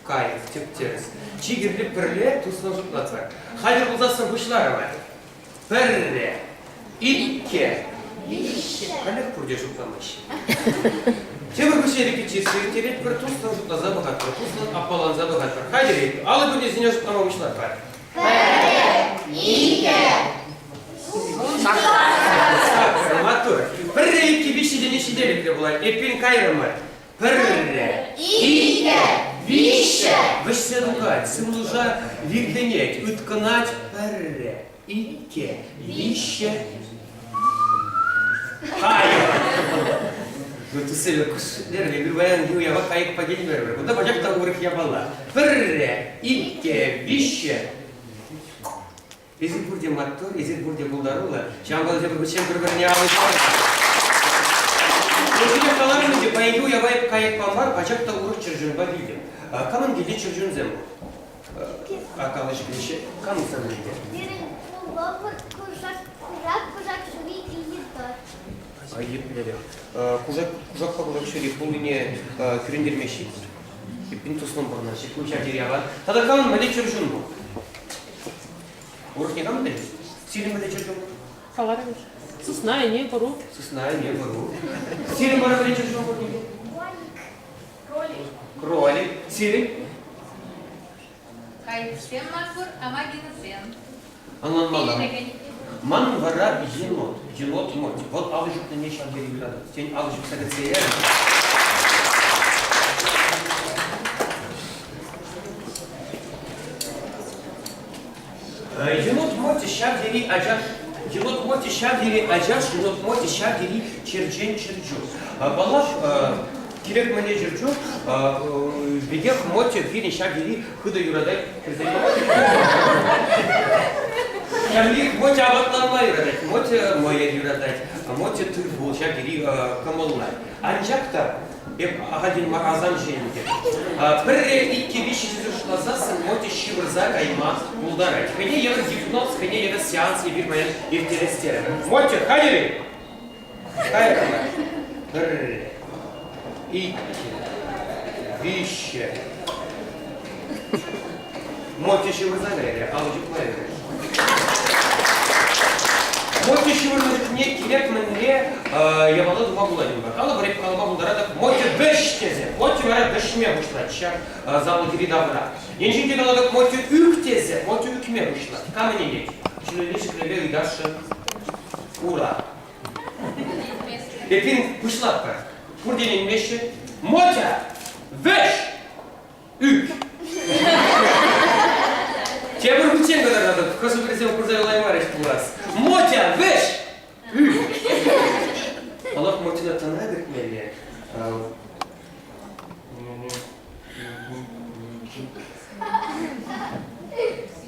I: Кайӑк, тӗп-тӗрӗс. Чи кирли пӗрле туслӑ шутлатпӑр. Хатӗр пулсассӑн пуҫларӑмӑр. Пӗрре, иккӗ, виҫҫӗ. Халех пурте шутламаҫҫӗ. Тепӗр куҫне репетици ирттеретпӗр, туслӑн шутласа пӑхатпӑр, туслӑн аппаланса пӑхатпӑр. Хатӗр алӑ пӳрнесене шутлама пуҫлатпӑр.
H: Пӗрре, иккӗ,
I: Саккӑр, маттур. Пӗрре, иккӗ, виҫҫӗ тени ҫителӗклӗ пулать. Эппин кайрӑмӑр. Пӗрре,
H: иккӗ, виҫҫӗ.
I: Вӗҫсе тухать, сывлӑша вирхӗнет, ыткӑнать пӗрре, иккӗ, виҫҫӗ. Кайӑк! Ну, тусем, куҫлерӗ, эпир паян уява кайӑкпа килмерӗмӗр. Кунта пачах та урӑх япала. Пӗрре, иккӗ, виҫҫӗ. Эсир пурте маттур, эсир пурте пултаруллӑ. Ҫавӑнпа та тепӗр хутчен пӗр-пӗрне алӑ ҫупӑр. Сире каларӑм ӗнтӗ, паянхи уява эп кайӑкпа мар, пачах та урӑх чӗрчунпа килтӗм. Камӑн килте чӗрчунсем пур? Калаҫ килеҫҫӗ. Камӑн сан килте?
H: Пирӗн пулӑпӑр кушак, курак, кушак ҫури йытӑ.
I: Еплерех. Кушак, кушакпа кушак ҫури пулнине кӳрентермест-и? Эппин туслӑн пурӑнаҫҫӗ. Ку ҫав тери аван. Тата камӑн мӗнле чӗрчун пур? Урӑх никам та Сирӗн мӗнле чӗрчун пур?
C: Каларӑм. Сысна, ӗне, пӑру.
I: Сысна, ӗне, пӑру. Сирӗн вара мӗнле чӗрчун пур?
F: Кролик.
I: Кролик. Сирӗн?
F: Кайӑксем ман пур, амагинӑсем.
I: Ӑнланмалла. Манӑн вара енот. Енот мать. Вӑл алӑ ҫупнине ҫав тери юратать. Тен, алӑ ҫупса кӗтсе ярӗ. Енот Моти ҫав тери ачаш, енот Моти ҫав тери ачаш, енот Моти ҫав тери черчен чӗрчун. Паллах, кирек мӗнле чӗрчун пекех Моти пирӗн ҫав тери хытӑ юратать. Ҫав тери Моти апатланма юратать, Моти мӑйӑр юратать, Моти тыр-пул ҫав тери кӑмӑллать. Анчах та. Эп ахальтен мар асамҫӑ ӗнтӗ. Пӗрре, иккӗ, виҫҫӗ тесе шутласассӑн Мотя ҫывӑрса кайма пултарать. Хӑйне евӗр гипноз, хӑйне евӗр сеанс эпир паян ирттерес терӗмӗр. Мотя, хатӗр-и? Кайрӑмӑр. Пӗрре, иккӗ, виҫҫӗ. Мотя ҫывӑрса кайрӗ, алӑ ҫупма ӗнтӗ. Мотя ҫывӑрнӑ чухне кирек мӗнле япала тума пулать унпа. Калӑпӑр, эп калама пултаратӑп, Мотя вӗҫ тесе. Мотя вара вӗҫме пуҫлать ҫак зал йӗри-тавра. Енчен те калатӑп, Мотя ӳк тесе, Мотя ӳкме пуҫлать. Кам ӗненет? Ҫынни ҫӗклеме ыйтасшӑн ура. Эппин, пуҫлатпӑр. Пурте ӗненмеҫҫӗ. Мотя, вӗҫ! Ӳк! Тепӗр хутчен кӑтартатӑп, хӑшӗ-пӗрисем курса юлаймарӗҫ пулас. Мотя, вӗҫ! Ӳк! Паллах, Мотина тӑна кӗртмелле.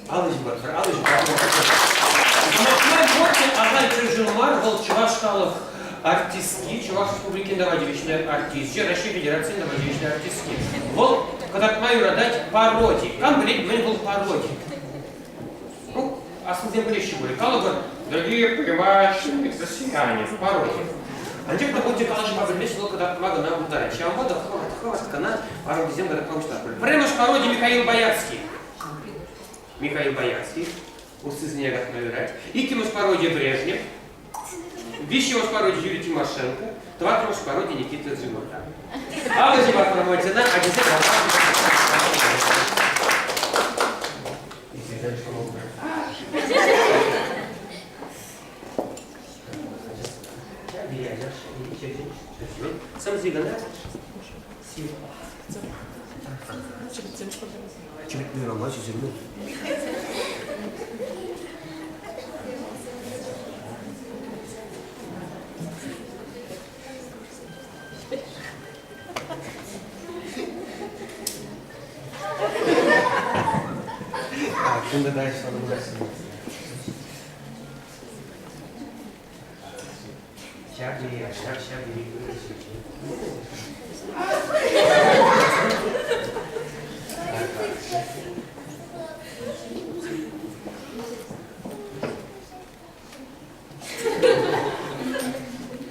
I: Алӑ ҫупатпӑр, алӑ ҫупатпӑр. Сӑмах май, Мотя ахаль чӗрчун мар, вӑл чӑваш халӑх артистки, Чӑваш Республикин тава тивӗҫлӗ артисчӗ, Раҫҫей Федерацийӗн тава тивӗҫлӗ артистки. Вӑл кӑтартма юратать пароди. Кам пӗлет, мӗн вӑл пароди? Ну, аслисем пӗлеҫҫӗ пулӗ. Калӑпӑр, дорогие понимающие россияне, пароди. Анчах та Мотя калаҫма пӗлмест, вӑл кӑтартма кӑна пултарать. Ҫавӑнпа та хӑвӑрт-хӑвӑрт кӑна пародисем кӑтартма пуҫлатпӑр. Пӗрремӗш пароди Михаил Боярский. Михаил Боярский. Уссисене якатма юрать. Иккӗмӗш пароди Брежнев. Виҫҫӗмӗш пароди Юрий Тимошенко. Тӑваттӑмӗш пароди Никита Джигурда. Алӑ ҫупатпӑр Мотина, ачасем Сӑмси кӑна. Кунта дальше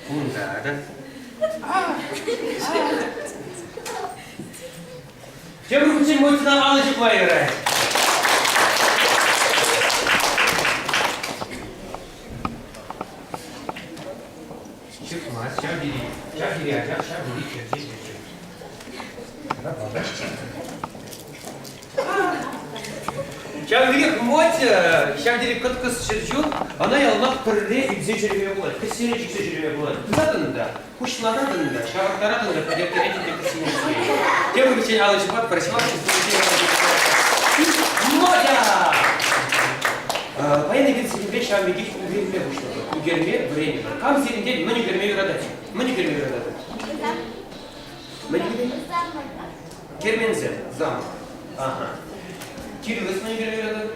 I: Кунта та. Тепӗр хутчен Мотина алӑ ҫупма юрать. Ҫыртмасть, ҫав тери, ҫав тери ачах, ҫав тери черчен черчен. Ҫав пекех Мотя, ҫав тери кӑткӑс чӗрчун, ӑна яланах пӗрре илсе ҫӳреме пулать, кӗсьере чиксе ҫӳреме пулать. Тытатӑн та, хуҫланатӑн та, ҫавӑрттаратӑн та, пӗтерттеретӗн те кӗсьене чикетӗн. Тепӗр хутчен алӑ ҫупатпӑр, чӑваш Мотя! Паян эпир сирӗнпе ҫавӑн пекех ӳкерме пуҫлӑпӑр. Ӳкерме вӗренӗпӗр. Кам сирӗнтен мӗн ӳкерме юратать? Мӗн ӳкерме юратать? Мӗн ӳкерме? Керменсем, замок. Ага. Кириллӑс мӗн ӳкерме юратать?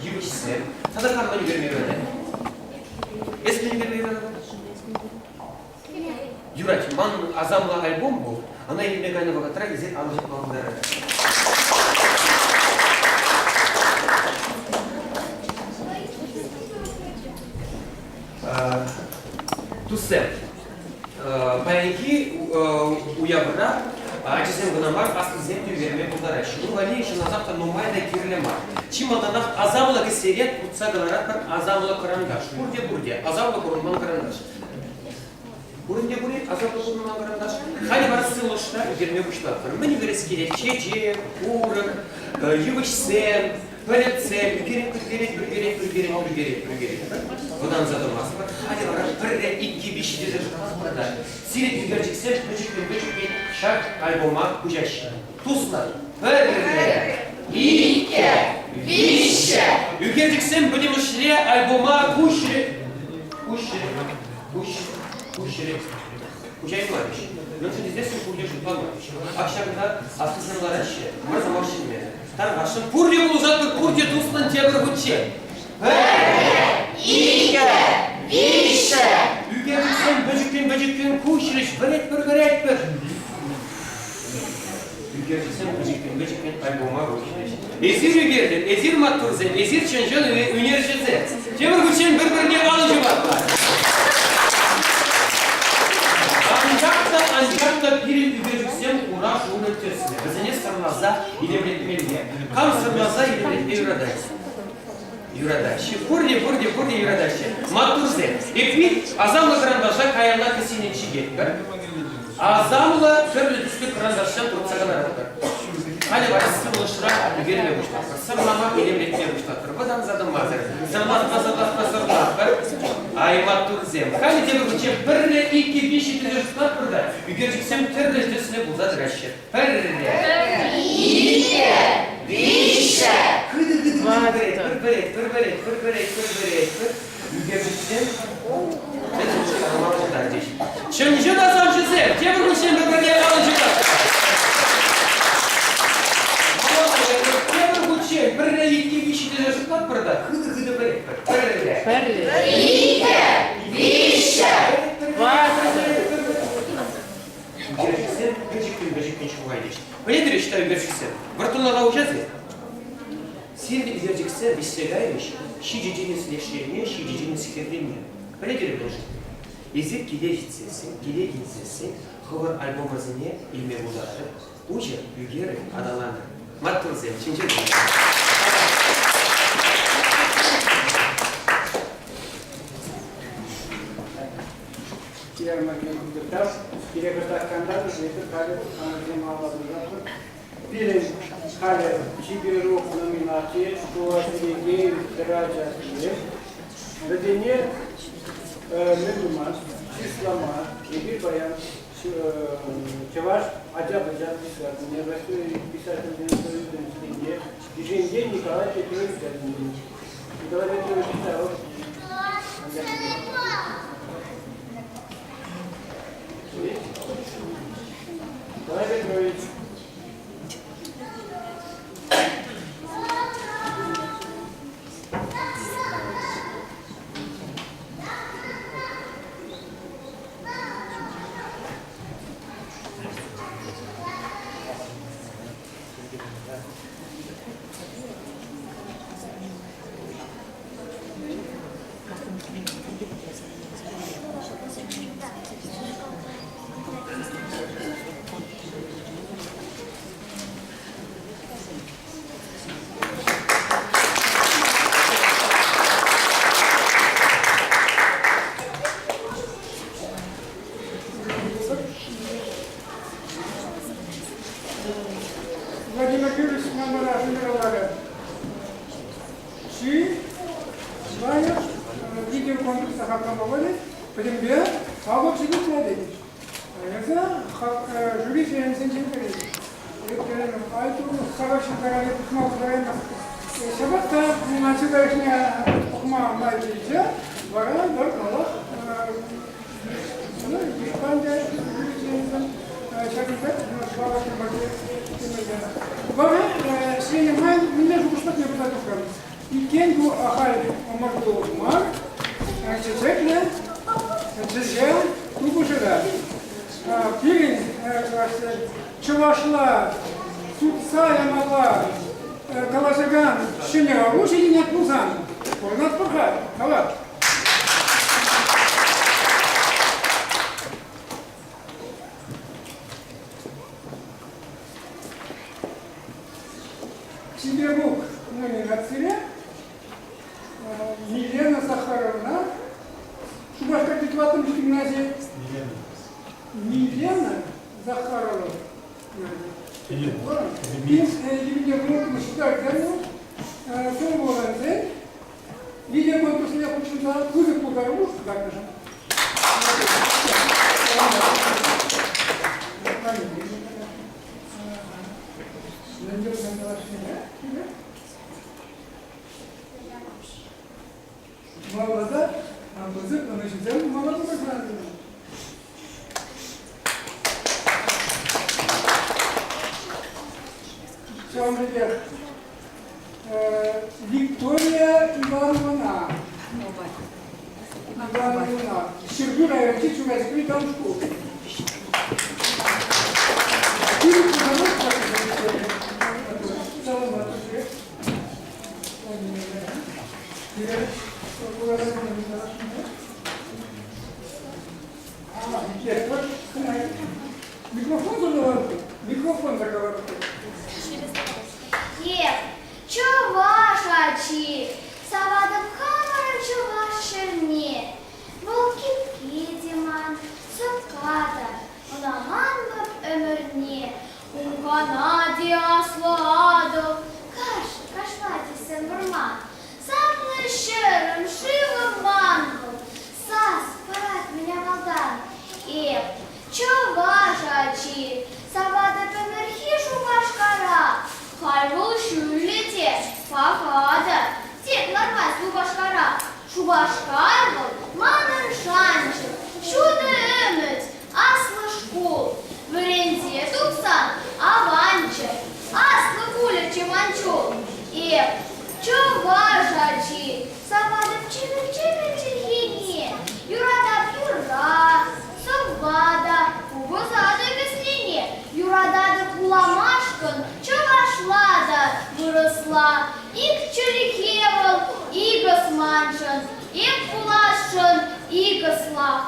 I: Йывӑҫсем. Тата кам мӗн ӳкерме юратать? Эс мӗн ӳкерме юрататӑн? Юрать, ман асамлӑ альбом пур. Ӑна илме кайнӑ вӑхӑтра эсир алӑ ҫупма пултаратӑр. Туссем, паянхи уявра ачасем кӑна мар, аслисем те ӳкерме пултараҫҫӗ. Ун валли чӑнласах та нумай та кирлӗ мар. Чи малтанах асамлӑ кӗсьере туртса кӑларатпӑр асамлӑ кӑранташ. Пурте-пурте асамлӑ курӑнман кӑранташ. Пурин те пулин асаплӑ пурӑнма кӑранташ. Халӗ вара сывлӑшра ӳкерме пуҫлатпӑр. Мӗн ӳкерес килет? Чечек, курӑк, йывӑҫсем, пӗлӗтсем. Ӳкеретпӗр, ӳкеретпӗр, ӳкеретпӗр, ӳкеретпӗр, ӳкеретпӗр, ӳкеретпӗр. Вӑтанса тӑмастпӑр. Халӗ вара пӗрре, иккӗ, виҫҫӗ тесе шутлатпӑр та сирӗн ӳкерчӗксем пӗчӗккӗн-пӗчӗккӗн ҫак альбома куҫаҫҫӗ. Туслӑ. Пӗрре, иккӗ, виҫҫӗ. Ӳкерчӗксем пӗтӗмӗшле альбома куҫрӗ. Куҫрӗ. Куҫ, куҫрӗ. Куҫаймарӗҫ. Мӗншӗн тесессӗн пурте шутламарӗҫ. Ак ҫакӑнта аслисем лараҫҫӗ, мӑр сӑмах чӗнмесӗр. Тархасшӑн пурте пулӑшатпӑр, пурте туслӑн тепӗр хутчен. Пӗрре, иккӗ, виҫҫӗ. Ӳкерчӗксем пӗчӗккӗн-пӗчӗккӗн. Пӗчӗккӗн-пӗчӗккӗн куҫрӗҫ, вӗретпӗр, вӗретпӗр. Ӳкерчӗксем пӗчӗккӗн-пӗчӗккӗн альбома куҫрӗҫ. Эсир ӳкертӗр, эсир маттурсем, эсир чӑн-чӑн ӳнерҫӗсем. Тепӗр хутчен пӗр-пӗрне алӑ ҫупатпӑр. Анчах та, анчах та пирӗн ӳкерчӗксем хура шурӑ тӗслӗ. Вӗсене сӑрласа илемлетмелле. Кам сӑрласа илемлетме юратать? Юратаҫҫӗ. Пурте, пурте, пурте юратаҫҫӗ. Маттурсем. Эпир асамлӑ кӑранташа каялла кӗсьене чикетпӗр. Асамлӑ тӗрлӗ тӗслӗ кӑранташсем туртса кӑларатпӑр. Халӗ вара сывлӑшра ӳкерме пуҫлатпӑр. Сӑрлама, илемлетме пуҫлатпӑр. Вӑтанса тӑмасӑр. Сӑрлатма, сӑрлатма, сӑрлатпӑр. Ай, маттурсем. Халӗ тепӗр хутчен пӗрре, иккӗ, виҫҫӗ тесе шутлатпӑр та ӳкерчӗксем тӗрлӗ тӗслӗ пулса тӑраҫҫӗ. Пӗрре.
J: Иккӗ, виҫҫӗ.
I: Хытӑ-хытӑ пӗр пӗрет, пӗр пӗрет, пӗр пӗрет, пӗр пӗрет, пӗр ӳкерчӗксем калама пултарчӗҫ. Чӑн-чӑн асамҫӑсем тепӗр хутчен пӗр-пӗрне алӑ ҫупаҫҫӗ. Тепӗр хутчен пӗрре, иккӗ, виҫҫӗ тесе шутлатпӑр та хытӑ-хытӑ пӗретпӗр. Пӗрре.
C: Пӗрре.
J: Иккӗ, виҫҫӗ.
C: Тӑваттӑ.
I: Ӳкерчӗксем пӗчӗккӗн-пӗчӗккӗн ҫухалчӗҫ. Пӗлетӗр ӑҫта ӳкерчӗксем? Вӑрттӑнлӑха уҫас-и? Сирӗн ӳкерчӗксем вӗҫсе кайрӗҫ, ҫичӗ тинӗс леш енне, ҫичӗ тинӗс хӗррине. Пӗлетӗр-и мӗншӗн? Эсир киле ҫитсессӗн, киле килсессӗн хӑвӑр альбомӑрсене илме пултаратӑр. Уҫӑр, ӳкерӗр, аталанӑр. Маттурсем, ҫинҫе
A: Ярмаркин кунта пире кӑштах кантарнӑ, эпир халӗ хамӑрсем алла тытатпӑр. Пирӗн халӗ чиперук номинаци шкула ҫӳрекен хӗрачасене вӗсене мӗн тума, чыслама эпир паян чӑваш ача-пӑча писательне, Россия писательсен союзӗн членне Ишенье Николай Петрович ятне. Николай Петрович Николай Петрович.
L: Владимир Юрьевич Мамара шӑнкӑравларӗ. Чи лайӑх видеоконкурса хаклама пулать. Пӗтӗмпе халӑх ҫитӗнет. Эсӗ жюри членӗсенчен пӗри. Халӑх ҫынсарайне пӑхма пултараймасть. Ҫапах та чылайӑшне пӑхма май килчӗ. Вара вӑл халӑх йышпа ӗнтӗ жюри членӗсем ҫакӑн пек Вара ӗҫленӗ май мӗнле шухӑш патне пырса тухрӑм. Иккен ку ахаль ӑмӑрту мар, чечеклӗ чӗлхе тупӑшӑвӗ. Пирӗн чӑвашсен чӑвашла сутса ямалла калаҫакан ҫӗнӗ ӑру ҫитӗнет пулсан пурӑнатпӑр-ха, калать. Чиперук номинацире Елена Захаровна Шупашкарти тӑваттӑмӗш гимнази. Милена Захарова. Видео конкурсне хутшӑнса пысӑк пултарулӑх кӑтартнӑшӑн. Малалла пысӑк ӑнӑҫусем малалла пулса Ҫавӑн пекех Виктория Ивановна. Ивановна Ҫӗрпӳ. районти Чугайскри тӑван шкул. Микрофон заколотку. Микрофон заколотку.
H: Еп, чӑваш ачи, саватӑп хамӑрӑн чӑваш ҫӗрне. Вӑл кипке те ман, сӑпка та, ӑнламанлӑх ӗмӗрне. Умкана те аслӑ Атӑл, каш кашлать сӗм вӑрман. Савнӑ ҫӗрӗм, шывӑм ман вӑл, сас парать мӗн авалтан. Эп, чӑваш ачи, саватӑп ӗмӗрхи Шупашкара. Халь вӑл ҫӳллӗ те, паха та, тек лармасть лупашкара. Шупашкар вӑл манӑн шанчӑк, ҫутӑ ӗмӗт, аслӑ шкул. Вӗренсе тухсан аванччӗ, аслӑ пулӗччӗ ман чул. Эп, чӑваш ачи, саватӑп чӗмӗл-чӗмӗл чӗлхене, юратап юрра, сӑвва та, купӑса та кӗслене, юрататӑп вуламашкӑн чӑвашла та вырӑсла. Ик чӗлхе вӑл, ик ӑс маншӑн, эп пуласшӑн ик ӑслах.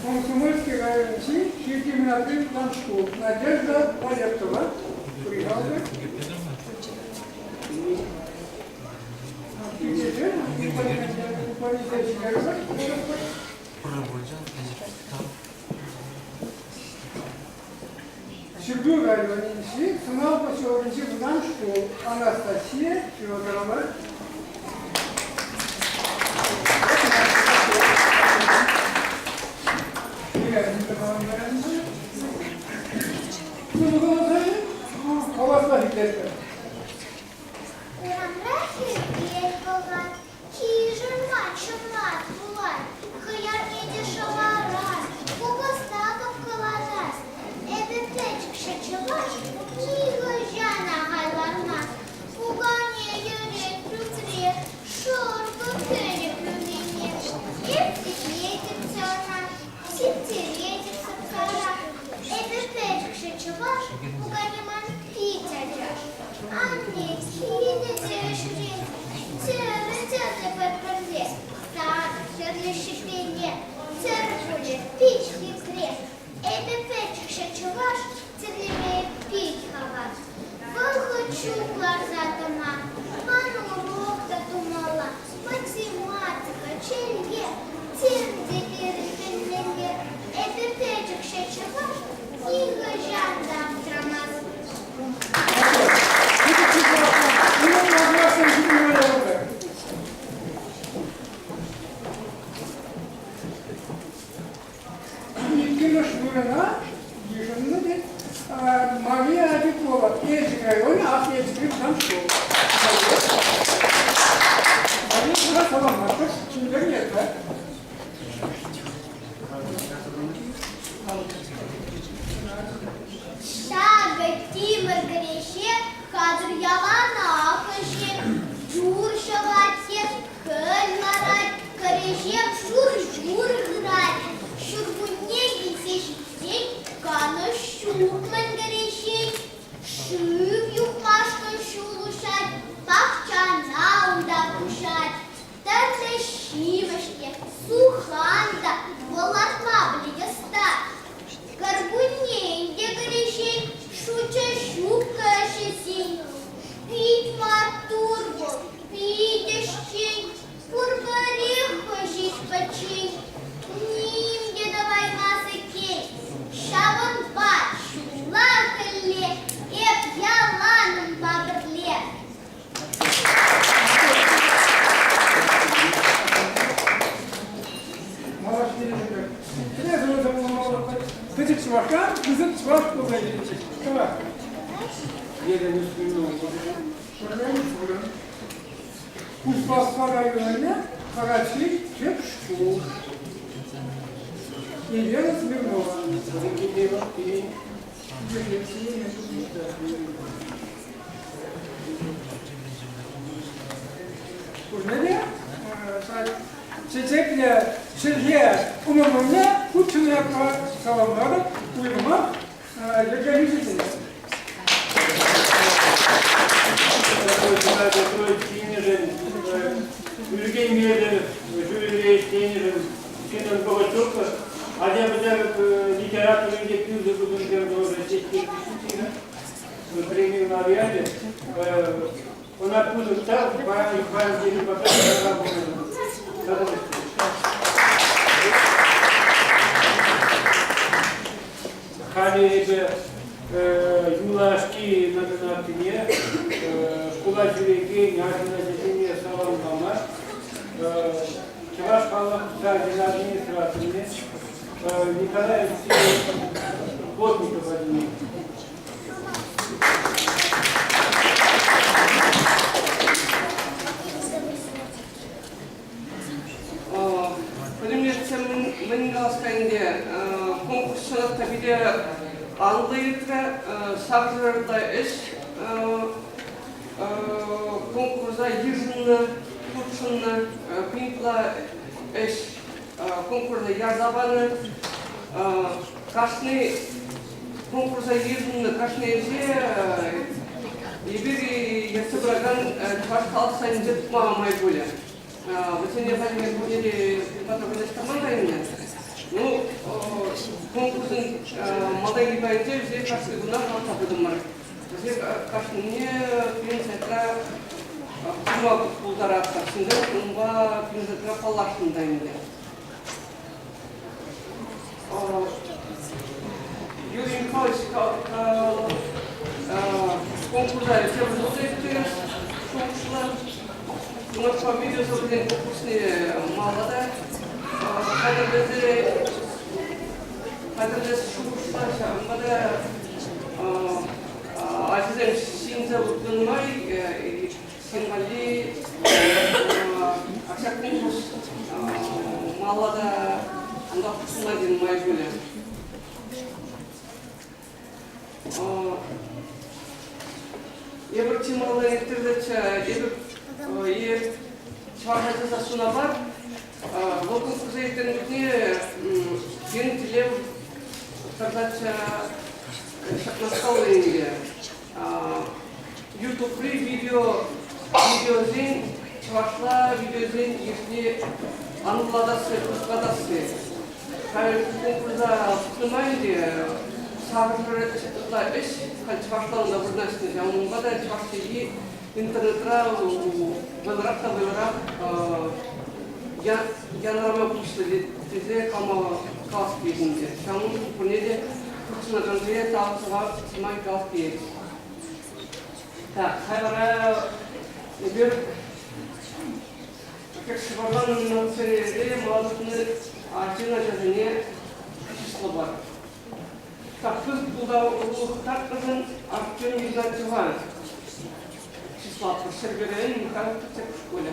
L: Комсомольски районӗнчи Хирти Мӑнатри вӑтам шкул. Надежда Валертова приехала. Ҫӗрпӳ районӗнчи Сӑнав поселокӗнчи вӑтам шкул. Анастасия Федорова.
H: Урамра хӗвел пӑхать, кишӗр-мар пулать, хӑярне те шӑварас, купӑста кӑпкалатас. Эпӗ пӗчӗкҫӗ чӑваш, нихӑҫан ахаль ларман. Пукане йӗрет пӳртре, шӑркӑ кӗнӗ пӳлмене. Эп тӗкетӗп сана, сиктеретӗп сӑпкара. Эпӗ пӗчӗкҫӗ чӑваш, пукане ман пит ачаш. Анне килӗ те ӗҫрен, тӗрӗ тӗрлӗпӗр пӗрле. Сарӑ хӗрлӗ ҫӗпене, тӗр пулӗ пит хитре. Эпӗ пӗчӗкҫӗ чӑваш, тӗрлеме пит хавас. Вӑхӑт ҫук ларса тӑма, ман урок та тумалла, математика, чӗлхе, тем те пирӗн пӗлмелле. Эпӗ пӗчӗкҫӗ чӑваш, нихӑҫан та аптрамас.
L: Иккӗмӗш вырӑна йышӑннӑ тет Мария Адюкова, Елчӗк районӗ, Аслӑ Елчӗкри вӑтам шкул. Мария кура саламлатпӑр, чӗнтернетпӗр.
H: Ҫакӑ тимӗр кӗреҫе хатӗр яланах ӗҫет. Юр ҫӑвать те хӗл ларать, кӗреҫе шур-шур хырать. Ҫуркунне килсе ҫитсен канӑҫ ҫук-мӗн кӗреҫен. Шыв юхмашкӑн ҫул уҫать, пахчана унта куҫать. Тӗрлӗ ҫимӗҫ те, сухан та вӑл лартма пӗлет ӑста. Кӗркунне ӗнтӗ кӗреҫен шучӗ ҫук кӗҫӗсен. Пит маттур вӑл, пит ӗҫчен, пурпӗрех хӑй пӗччен. Ним те тӑваймас иккен. Ҫавӑнпа ҫулла хӗлле эп ялан унпа пӗрле.
L: Пӗчӗк чӑвашран пысӑк чӑваш пулса килчӗ. Чӑваш. Пӗрремӗш вырӑн. Куславкка районӗ. Карачи тӗп шкул. Елена Смирнова. Пурне те чечеклӗ чӗлхе умӗн хутшӑннӑ ятпа саламлатӑп, уйрӑмах йӗркелӳҫӗсене.
A: Ӳркенмесӗр, жюрире ӗҫленӗшӗн Семен Пугачев ача-пӑча литературинче пӳлсе пытӑнсем тоже премию лауреаты. Ӑна пысӑк тав паян Халӗ эпӗ юлашки номинацине шкула ҫӳрекен арҫын ачасене саламлама Чӑваш халӑх сайчӗн администрацине Николай Алексеевич Плотникова
M: Пӗтӗмлетсе мӗн калас-ха ӗнтӗ, конкурс чӑнах та питӗ анлӑ иртрӗ. Сахӑрлӑ ӗҫ конкурса йышӑннӑ, хутшӑннӑ, пинтла ӗҫ конкурса ярса панӑ. Кашни конкурса йышӑннӑ кашни ӗҫе эпир ертсе пыракан чӑваш халӑх сайтӗнче тупма май пулӗ. Вӗсене халӗ пурне те пата вырнаҫтарман та ӗнтӗ. Ну, конкурсӑн малтанхи пайӗнче вӗсем кашни кунах пӑхса пытӑмӑр. Вӗсем кашнине пирӗн сайтра курма пултаратпӑр. Ҫынсем унпа пирӗн сайтра паллашнӑ та ӗнтӗ. Юрий Михайлович конкурса тепӗр ҫул та ирттерес шухӑшлӑ. Унашкал видеосӑвӑсен конкурсне малалла та хатӗрлесе хатӗрлес шухӑшлӑ. Ҫавӑнпа та ачасем ҫынса утнӑ май ҫын валли ҫак конкурс малалла та унта хутшӑнма те нумай пулӗ. Эпир чи малтан ирттернӗччӗ, эпир чӑваш ача сассуна пар. Вӑл конкурса ирттернӗ чухне пирӗн тӗллев тӑрсаччӗ ҫакнашкал ӗнтӗ. Ютубри видео видеосен чӑвашла видеосен йышне анлӑлатасси, пысӑклатасси. Халь конкурса тухнӑ май ӗнтӗ сакӑр ытла ӗҫ халь чӑвашла унта вырнаҫнӑ. Ҫавӑнпа та чӑваш чӗлхи интернетра вӑйлӑрах та вӑйлӑрах янӑрама пуҫлӗ тесе кама калас килет ӗнтӗ. Ҫавӑн пурне те хутшӑнакансене тав сӑмах калас килет. Так, халь вара эпир как шӑпарлан номинацире мала тухнӑ арҫын ачасене чыслӑпӑр. Так, пысӑк пултарулӑх кӑтартнӑшӑн Артем Игнатьева чыслатпӑр. Ҫӗрпӳ районӗн Михайловка тӗп шкулӗ.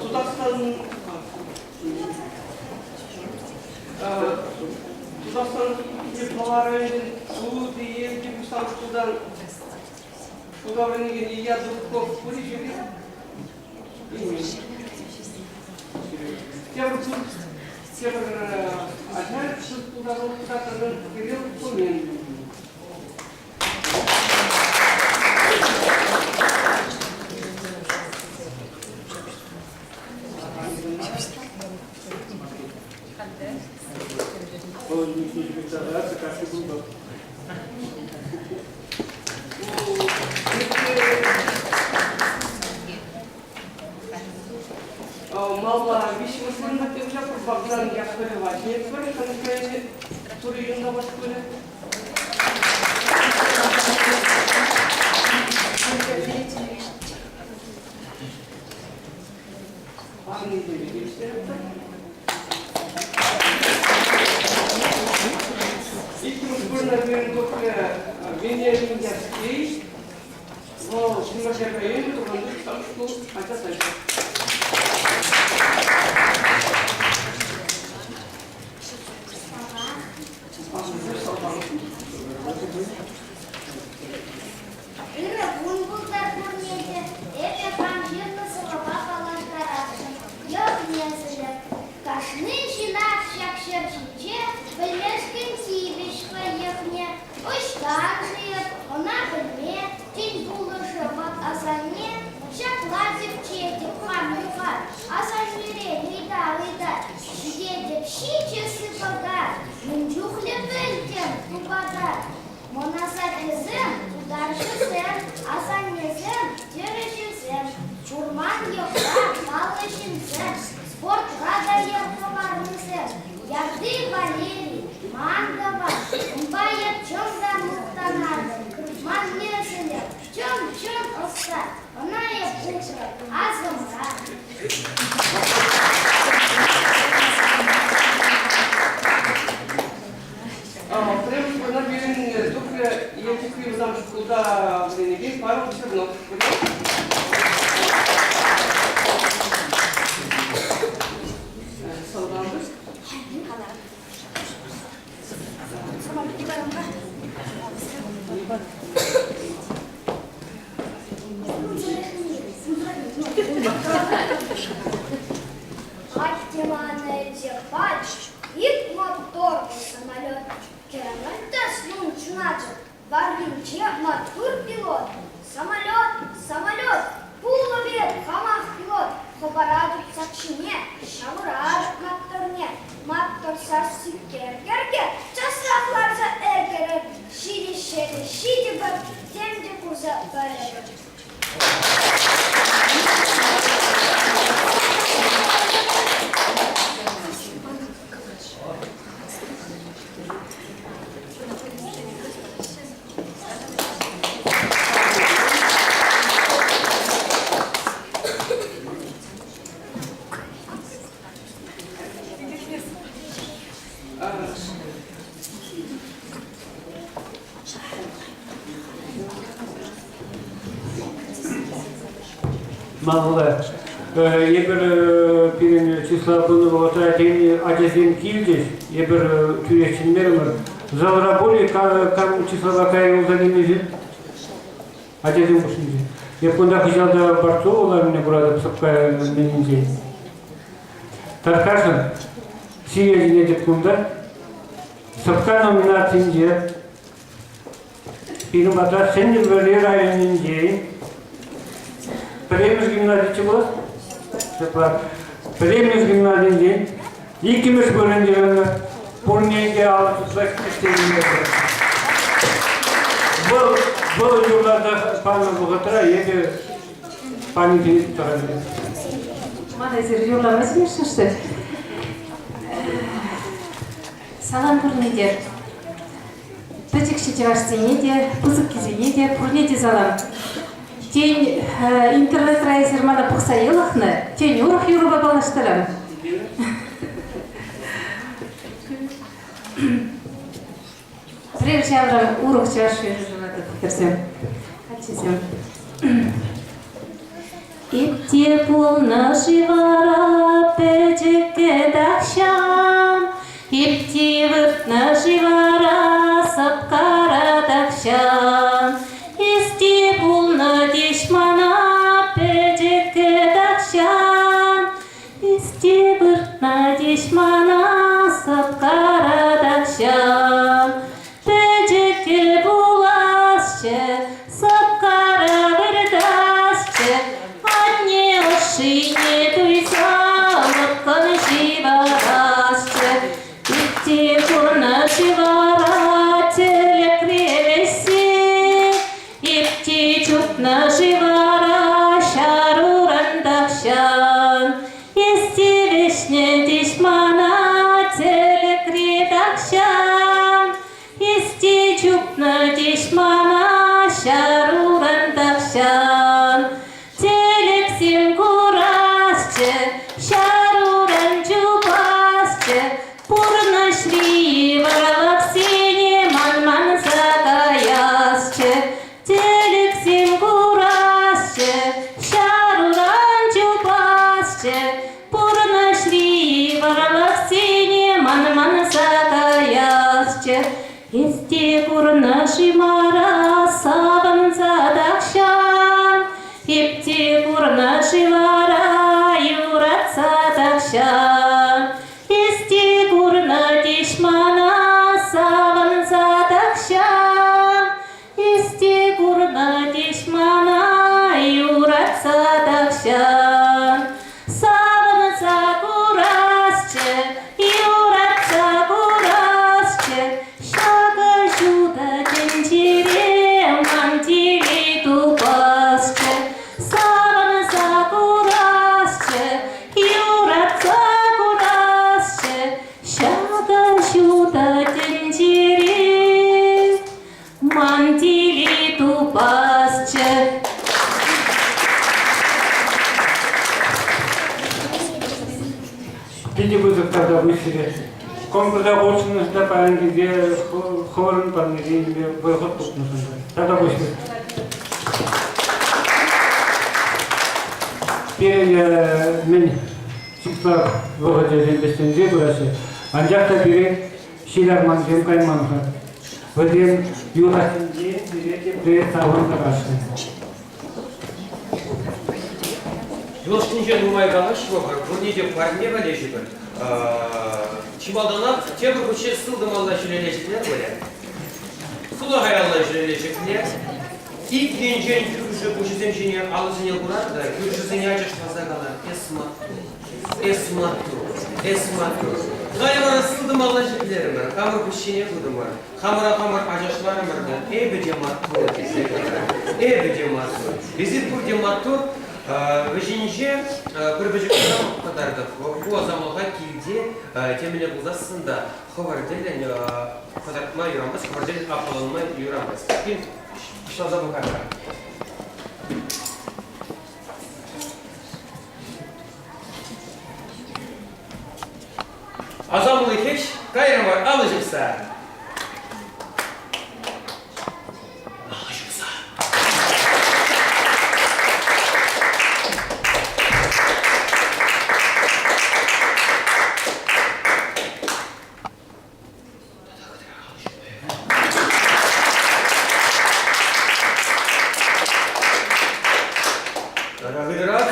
M: Тутарстан Тутарстан Пӑва районӗн Тутиелти пуҫламӑш шкултан шкулта вӗренекен Илья Зубков пур-и ҫук-и? Тепӗр тепӗр ача пултарулӑх кӑтартакан Кирилл Фомин. Малла виҫҫӗмӗш вырӑн патне куҫатпӑр, Богдан Яковлева чӗнетпӗр, Канаш районӗ Тури Юнтапа шкулӗ. Парнесемпе тивӗҫтеретпӗр. Иккӗмӗш вырӑна пирӗн тухрӗ Вениамин Яшкей. Вӑл Ҫӗмӗрсе районӗ Турханти шкул ача сачӗ.
H: Ырӑ кун пултӑр пурне те. Эпӗ хам ҫырнӑ сӑвӑпа паллаштарасшӑн. Йӑх-несӗлӗм. Кашни ҫынах ҫак ҫӗр ҫинче пӗлмешкӗн тивӗҫ хӑй йӑхне. Ӑҫтан-ши ӑна пӗлме, тен пулӑшӗ ват асанне? Ҫапла тӗпчетӗп хам йӑха, асаннерен ыйта-ыйта ҫитетӗп ҫичӗ сыпӑка. Мӗн чухлӗ пӗлтӗм, тупата. Мӑн асаттесем, утарҫӑсем, асаннесем, тӗрӗҫӗсем, вӑрман йӑхра паллӑ ҫынсем, спортра та йӗр хӑварнисем, Ярды Валерий, ман тӑван, унпа эп чӑн та мухтанатӑп. Ман несӗлӗм чӑн-чӑн ӑста, ӑна эп упрӑп асӑмра.
M: Пӗрремӗш вырӑна пирӗн тухрӗ Елчӗкри вӑтам шкулта вӗренекен Павел Чернов. Саламлӑш.
H: Атте мана илсе пач, ик моторлӑ самолет. Кӗмӗл тӗслӗ ҫуначӗ, варринче маттур пилот. Самолет, самолет, пулнӑ пек хамах пилот. Хӑпаратӑп сак ҫине, ҫавӑратӑп маттурне. Маттур сасси кӗр-кӗр-кӗр, часрах ларса ӗлкӗрӗр. Ҫитӗ ҫӗрӗ, ҫитӗпӗр, тем те курса пӗлӗпӗр.
A: Малалла. Эпир пирӗн чыслав пынӑ вӑхӑтра тен ачасем килчӗҫ, эпир тӳрех чӗнмерӗмӗр. Залра пур-и кам чыслава кая юлса килнисем? Ачасем хушшинче. Эп кунта хыҫалта Борцова ларнине куратӑп сӑпка мӗнӗнчен. Тархасшӑн, сире чӗнетӗп кунта. Сӑпка номинацинче пирӗн патра Сӗнтӗрвӑрри районӗнчен пӗрремӗш гимназиччӗ пулас? Ҫапла. Пӗрремӗш гимназинчен иккӗмӗш вырӑн йышӑннӑ. Пурне те алӑ тытса ӗҫлекенсем. Вӑл, вӑл юрласа панӑ вӑхӑтра эпӗ панипе тӑрӑшрӑм.
G: Мана эсир юрлама сӗнесшӗн-ши? Салам пурне те. Пӗчӗкҫӗ чӑвашсене те, пысӑккисене те, пурне те салам. Тен, интернетра эсир мана пӑхса йӑлӑхнӑ, тен, урӑх юрӑпа паллаштарам. Пӗрер ҫаврӑм урӑх чӑваш юрри юрлатӑп, хӗрсем, каччӑсем. Икте пулнӑ-ши вара пӗчӗккӗ тахҫан, Ипти выртнӑ-ши вара сӑпкара тахҫан. Исти пулнӑ теҫ мана пӗчӗккӗ тахҫан, Исти выртнӑ теҫ мана сӑпкара тахҫан. Пӗчӗккӗ пуласчӗ, сӑпкара выртасчӗ, анне ӑшшине туйса лӑпкӑн ҫывӑрасчӗ. Ытти курнӑ-ши вара тӗлӗкре вӗҫсе, Ипти чупнӑ-ши вара ҫаруран тахҫан. Эс тивӗҫнӗ.
E: курнӑ-ши мара савӑнса тахҫан? Эп те курнӑ-ши вара юратса тахҫан? Эс те курнӑ теҫ мана савӑнса тахҫан? Эс те курнӑ теҫ мана юратса тахҫан? Савӑнса курасчӗ, юратса курасчӗ, ҫакӑ ҫутӑ тӗнчере ман телей тупасчӗ. Савӑнса курасчӗ, юратса курасчӗ, ҫакӑ ҫутӑ тӗнчере ман телей тупасчӗ.
A: Питӗ пысӑк тата пуҫ сире. Конкурса хутшӑннӑшӑн та паянхипе хӑвӑрӑн парнесемпе вӑй-хӑт тупнӑшӑн та. Тата пуҫ сире. Пирӗн мӗн чыслав вӑхӑчӗсем вӗҫленсе пыраҫҫӗ. Анчах та пире ҫил армансем кайман-ха. Вӗсем юлашкинчен пире тепре савӑнтараҫҫӗ.
I: Юлашкинчен нумай калаҫмӑпӑр, пурне те парне валеҫӗпӗр. Чи малтанах тепӗр хутчен сылтӑмалла ҫӳлелле ҫӗклер пулӗ. Сулахаялла ҫӳлелле ҫӗклер. Ик енчен кӳршӗ пуҫӗсем ҫине алӑсене хурар та кӳршӗсене ачашласа калар: Эс маттур, эс маттур, эс маттур. Халӗ вара сылтӑмалла ҫӗклерӗмӗр, хамӑр пуҫ ҫине хутӑмӑр. Хамӑра хамӑр ачашларӑмӑр та, эпӗ те маттур тесе каларӑм. Эпӗ те маттур. Эсир пурте маттур. Вӗҫӗнче пӗр пӗчӗк асамлӑх кӑтартӑп. Ку асамлӑха килте темӗнле пулсассӑн та хӑвӑр тӗллӗн кӑтартма юрамасть, хӑвӑр тӗллӗн аппаланма юрамасть. Пуҫласа пӑхар-ха. Асамлӑ хӗҫ кайрӑмӑр алӑ ҫупса. Алӑ ҫупса. Тата хытӑрах алӑ ҫупма. Тата хытӑрах.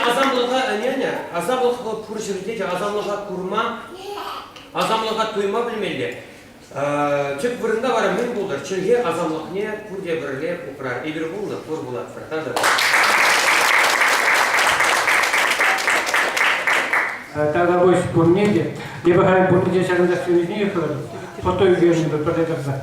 I: Асамлӑха ӗненӗ, асамлӑх вӑл пур ҫӗрте те асамлӑха курма, асамлӑха туйма пӗлмелле. Тӗп вырӑнта вара мӗн пултӑр? Чӗлхе асамлӑхне пурте пӗрле упрар. Эпир пулнӑ, пур пулатпӑр. Тата.
A: Тата пуҫ пурне те. Эпӗ халь пурне те ҫакӑнта сӳнӗҫне фото ӳкернӗ пӗрле тӑрса.